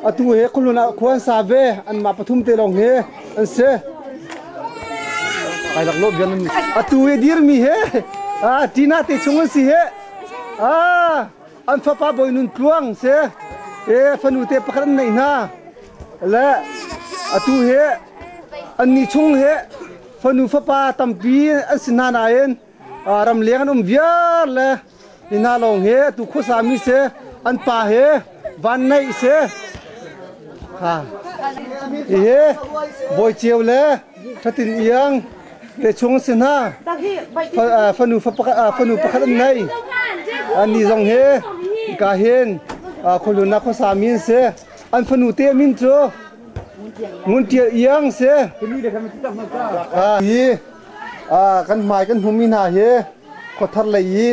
atu he khualun ah khua an sa ve anmah pathum te lawng hi an si. Ai lak lo bian atu i dirmi he Tina te chung an si he an fapa bawi nun tluang si e fanu te pakhat an neih hna le atu he annih chung he fanu fapa tampi an si hna nain ramleng an um viar le Hi hna lawng hi atu khuasa mi si an pa hi van neih si. Ha. Hihi Bawi Ceu le Thatin Iang te chung si hna. Fanu fanu pakhat an nei. Ani zong hi ka hin khualun ah khuasa mi an si. An fanu te min cu Ngun Tial Iang si. Hi kan hmai kan hmumi hna hi khuathar lei i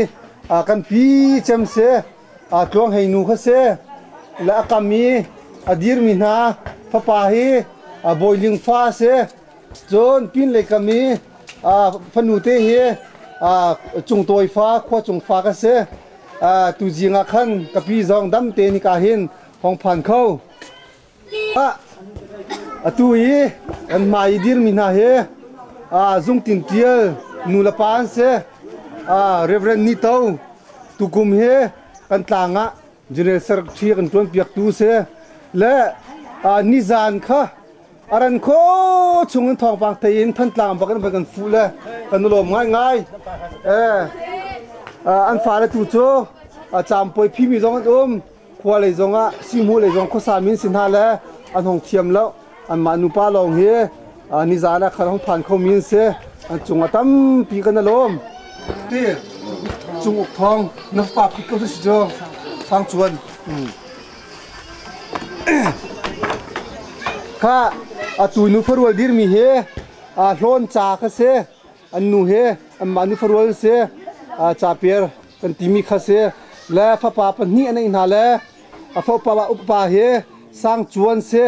kan pi cem si tluang hei nu kha si le a kam i a dirmi hna fapa hi bawi ling fa si cun pin lei kam i fanu te hi cungtawi fa khua cung fa ka si tu zing ah khan ka pi zong dam te ni ka hin hong phan kho. Atu i kan hmai i dirmi hna hi Zungtin Tial nu le pa an si. Reverend Ni To tukum hi kan tlang ah General Secretary kan tuan piak tu si le nizan kha aran kho chung in thawngpang thei in Thantlang bak in kan fuh le kan lawm ngai ngai. An fale tu cu campoi phimi zong an um, khua lei zong ah sihmu lei zong khuasa min si hna le an hong thiam lo. Anmah nupa lawng hi nizan ah khan hong phan kho mi an si. An cung ah tampi kan alawm. Ti Cung Uk Thawng na fapa phit ko si cu Sang Cuan. Kha atu nu farual dirmi hi hlawn ca kha si. An nu he anmah nu farual si capiar kan timi kha si le fapa pahnih an ei hna le a fapa upa hi Sang Cuan si.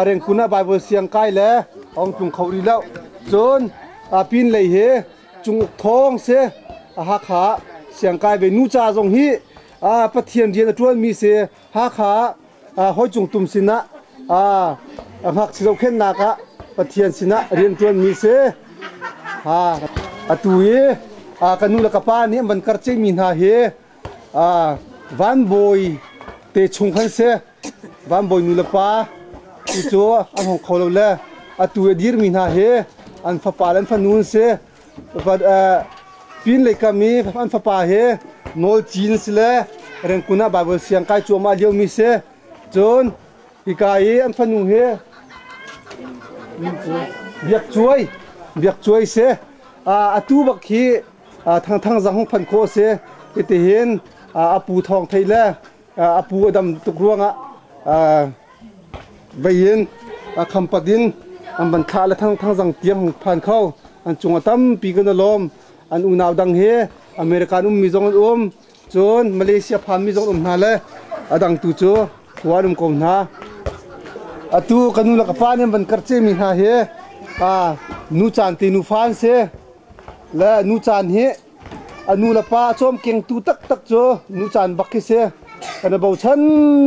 Rengkun ah Bible siang kai le ong tlung kho rih lo. Cun pin lei hi Cung Uk Thawng si. Hakha siang kai ve. Nu ca zong hi Pathian rian a ṭuanmi si. Hakha hoi cung tum sinah ngakchia zohkhenhnak ah Pathian sinah rian ṭuanmi si. Atu hi ka nu le ka pa nih an van karcehmi hna hi Van Bawi te chung khan si. Van Bawi nu le pa tu cu an hong kho lo le atu i a dirmi hna hi an fapa le an fanu an si. Pin lei kam i an fapa hi Nawl Cin si le Rengkun ah Baibal siang kai cuahmah liomi si. Cun hika i an fanu hi Biak Cuai Biak Cuai si. Atu bak hi Thangthang zang hong phan khawh a si. Hitihin a pu thawng thei le a pu a dam tuk ruangah vei in khampat in an van thlah le thangzang tiang hung phan kho. An cung a tampi kan i lawm. An unau dang hi American ummi zong an um, cun Malaysia phanmi zong um hna le a dang tu cu khua an um ko hna. Atu ka nu le ka pa nih an van karh mi hna hi nu caan te nu fa an si le nu caan hi a nu le pa cawmkengtu taktak cu nu caan bak khi si. Kan i bochan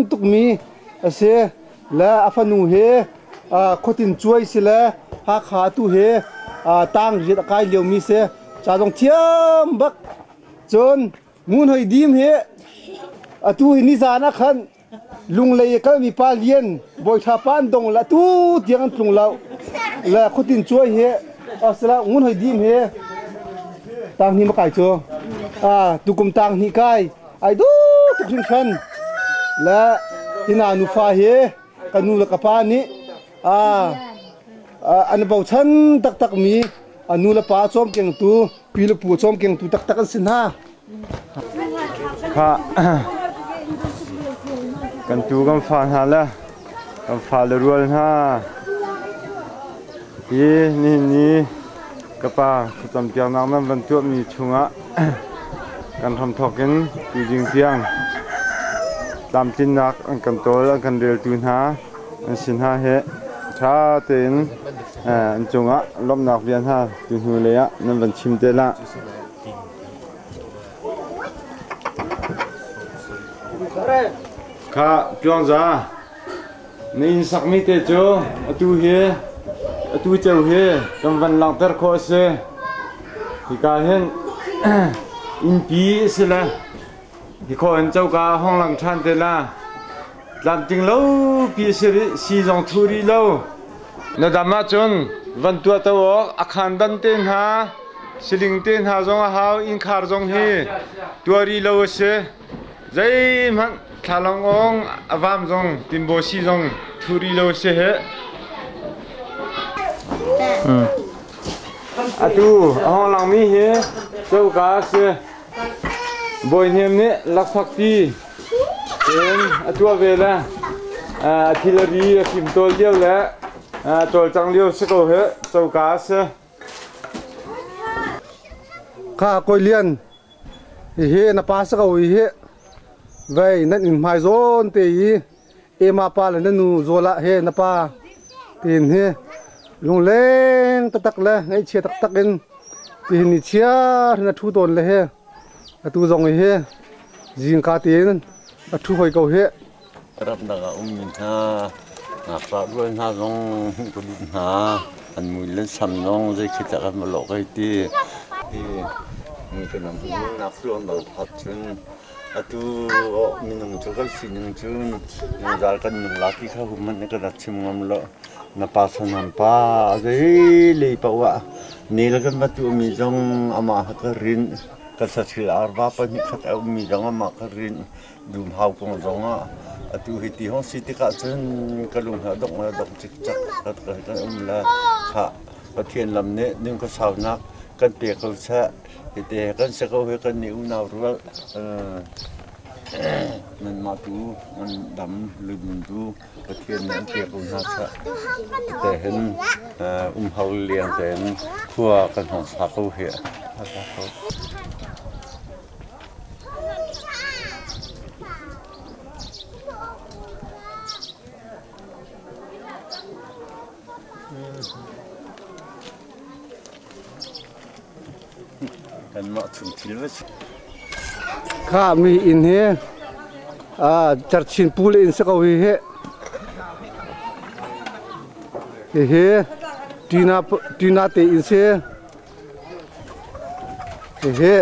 tukmi a si le a fanu hi khuatin cuai si le Hakha tu hi tang riat a kai liomi si, ca zong thiam bak. Cun Ngun Hoi Dim hi atu hi nizan ah khan Lunglei i kalmi pa Lian Bawi Tha pa an dong le atu tiang an tlung lo le khuatin cuai hi asala Ngun Hoi Dim hi tang hnih ma kai cu tukum tang hnih kai ai du tuk hringhran le hina nufa hi ka nu le ka pa nih an bochan taktak mi nu le pa cawmkengtu, pi le pu cawmkengtu taktak an si hna. Kha kan tu kan fa hna le kan fa le rual hna hi nihin ni ka pa thlacam piaknak nan van tuahmi chungah kan hramthawk in tuzing tiang tlamtlinnak an kan tawl an kan reltu hna an si hna he ṭha tein an cungah lawmhnak bia hna tu hnu lei ah nan van chim te la. Kha Tluangza, na inn sakmi te cu atu hi atu ceu hi kan van langhter khawh a si. Hika hin innpi a si le hi khawh in coka ah hong lang ṭhan te la. Tlamtling lo pi a si rih, si zong thu rih lo. Na dam ahcun van tuah to awk a khandan te hna, siling te hna zong a hau, innkhar zong hi tuah rih lo a si. Zeihmanh thlalangawng a vam zong tinbaw si zong thu rih lo a si he. Atu a hong langmi hi coka a si. Bawi Hnem nih lakphakti in a tuah ve le a thil a ri a fimtawl lio le a cawlcang lio si ko hi coka a si. Kha Kawi Lian, hihi na pa si ko hi vei nan inn hmai zawn te i ema pa le na nu zawl ah he na pa tin hi lungleng taktak le ngaihchia taktak in tihin ni chia na thu tawn le he atu zong hi zingka tein a thu hoi ko hi. Ramdang ah ummi hna ngakṭah rual hna zong hmuh ka duh hna. An mui le sam zong zei khi dah kan va lawh kai ti. Hi mui ka nam nak cu an dang phat cun Atu minung cu kan sining cu zungzal kan nung la ti kha hum hmanh kan rak chim ngam lo. Na pa sanam pa a zei lei paoh ah nel kan va tuahmi zong amah ha ka rinh. Kan sathil arva pahnih khat a ummi zong amah ka rinh. Dumhau kong zong ah atu hi ti hong si tikah cun ka lung hi a dongh le dongh cikcek kan um le khah Pathian lam nih nun khuasaunak kan pe ko seh. Hite kan si ko hi kan nih unau rual nanmah tu nan dam lunun tu Pathian nih an pe ko hna seh. Hite hin umhar liang tein khua kan hong sa ko hi. Kanmah chung thil va si. Kha mi inn hi Charchin pu le inn si ko hi hi. Hihi Tina Tina te inn si. Hihi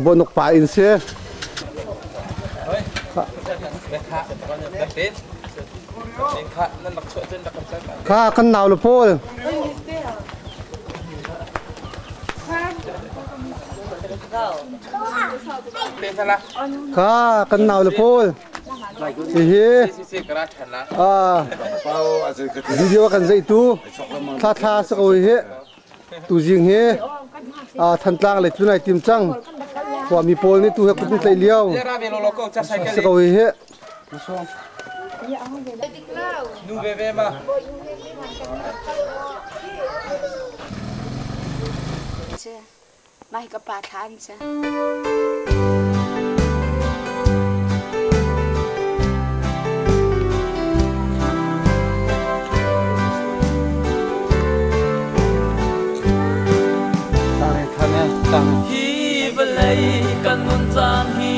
Bonuk pa inn si. Kha kan nau le pawl. Kha kan nau le pawl. Hihi video kan zeitu thla thla sa ko hi. Tuzing hi Thantlang le tlun ai tim cang. Khuami pawl nih tu he kut tlaih lio. Si ko hi. Nu ve ve ma. Mah hi ka pa thla an si. Hi vawlei kan nun caan hi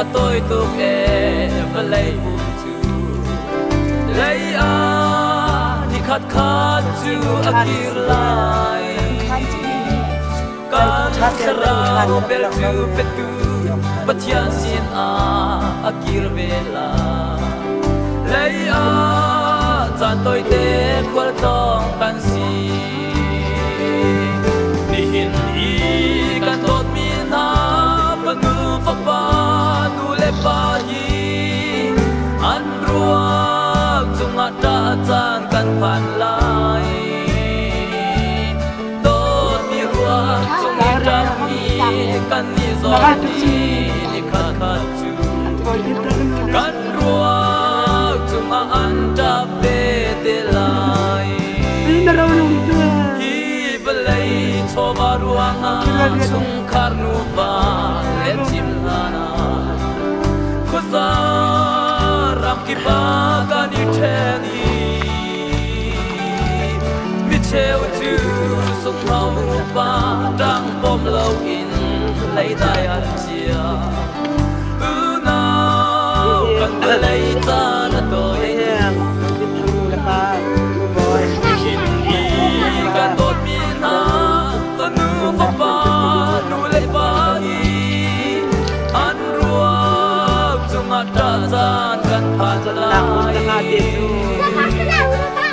a tawi tuk ee vawlei pum cu lei ah nikhat khat cu a kir lai. Kan thlarau bel cu petu Pathian sin ah a kir ve lai. Lei ah caan tawite khualtlawng kan si. Nihin i kan dawtmi hna fanu fapa nu le pa hi an ruak cungah ṭah caan kan phan lai. Dawtmi ruak cung i ṭapmi kan nih zong nih nikhat khat cu kan ruak cungah an ṭap ve te lai. Hi vawlei chawva ruangah chungkhar nuva le thim hlan ah khuaza ramkip ah kan i ṭhen i micheu cu sunghno pa ṭang pom loin leidai an chia. Unau kan vawlei caan a tawi. Nihin i kan dawtmi hna fanu fapa nu le pa i an ruak cungah ṭah caan kan phan lai.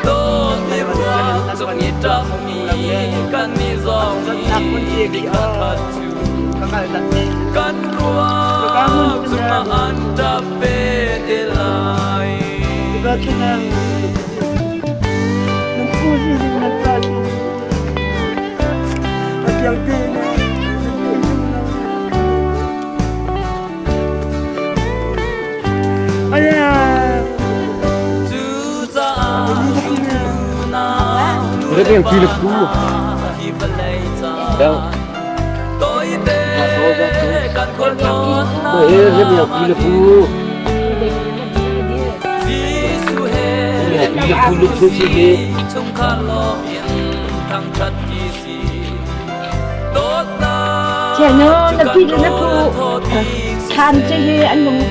Dawtmi ruak cung i ṭapmi kannih zong nih nikhat khat cu kan ruak cungah an ṭap ve te lai. Rebeng pi le pu. Dang. Ko he rebeng pi le pu. Pi le pu lu thu chi he. Che no na pi le na pu than che he an lung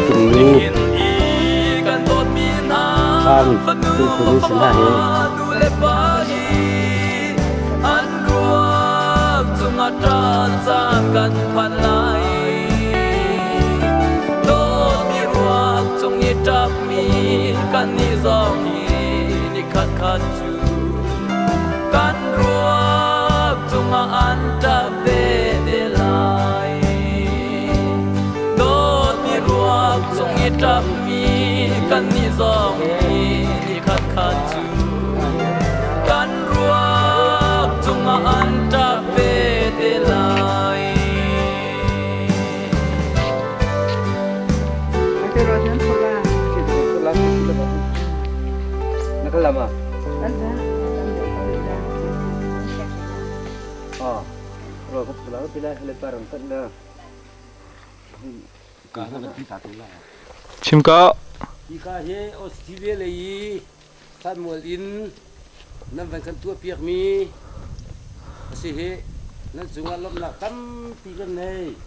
Tung Khan tu khu sin ha he. Kan la ma? Ah, ro ko pula pila hele parang tat la. Chim ka. Hika hi Australia lei i Thlanmual in nan van kan tuahpiakmi a si hi. Nan cungah lawmhnak tampi kan nei.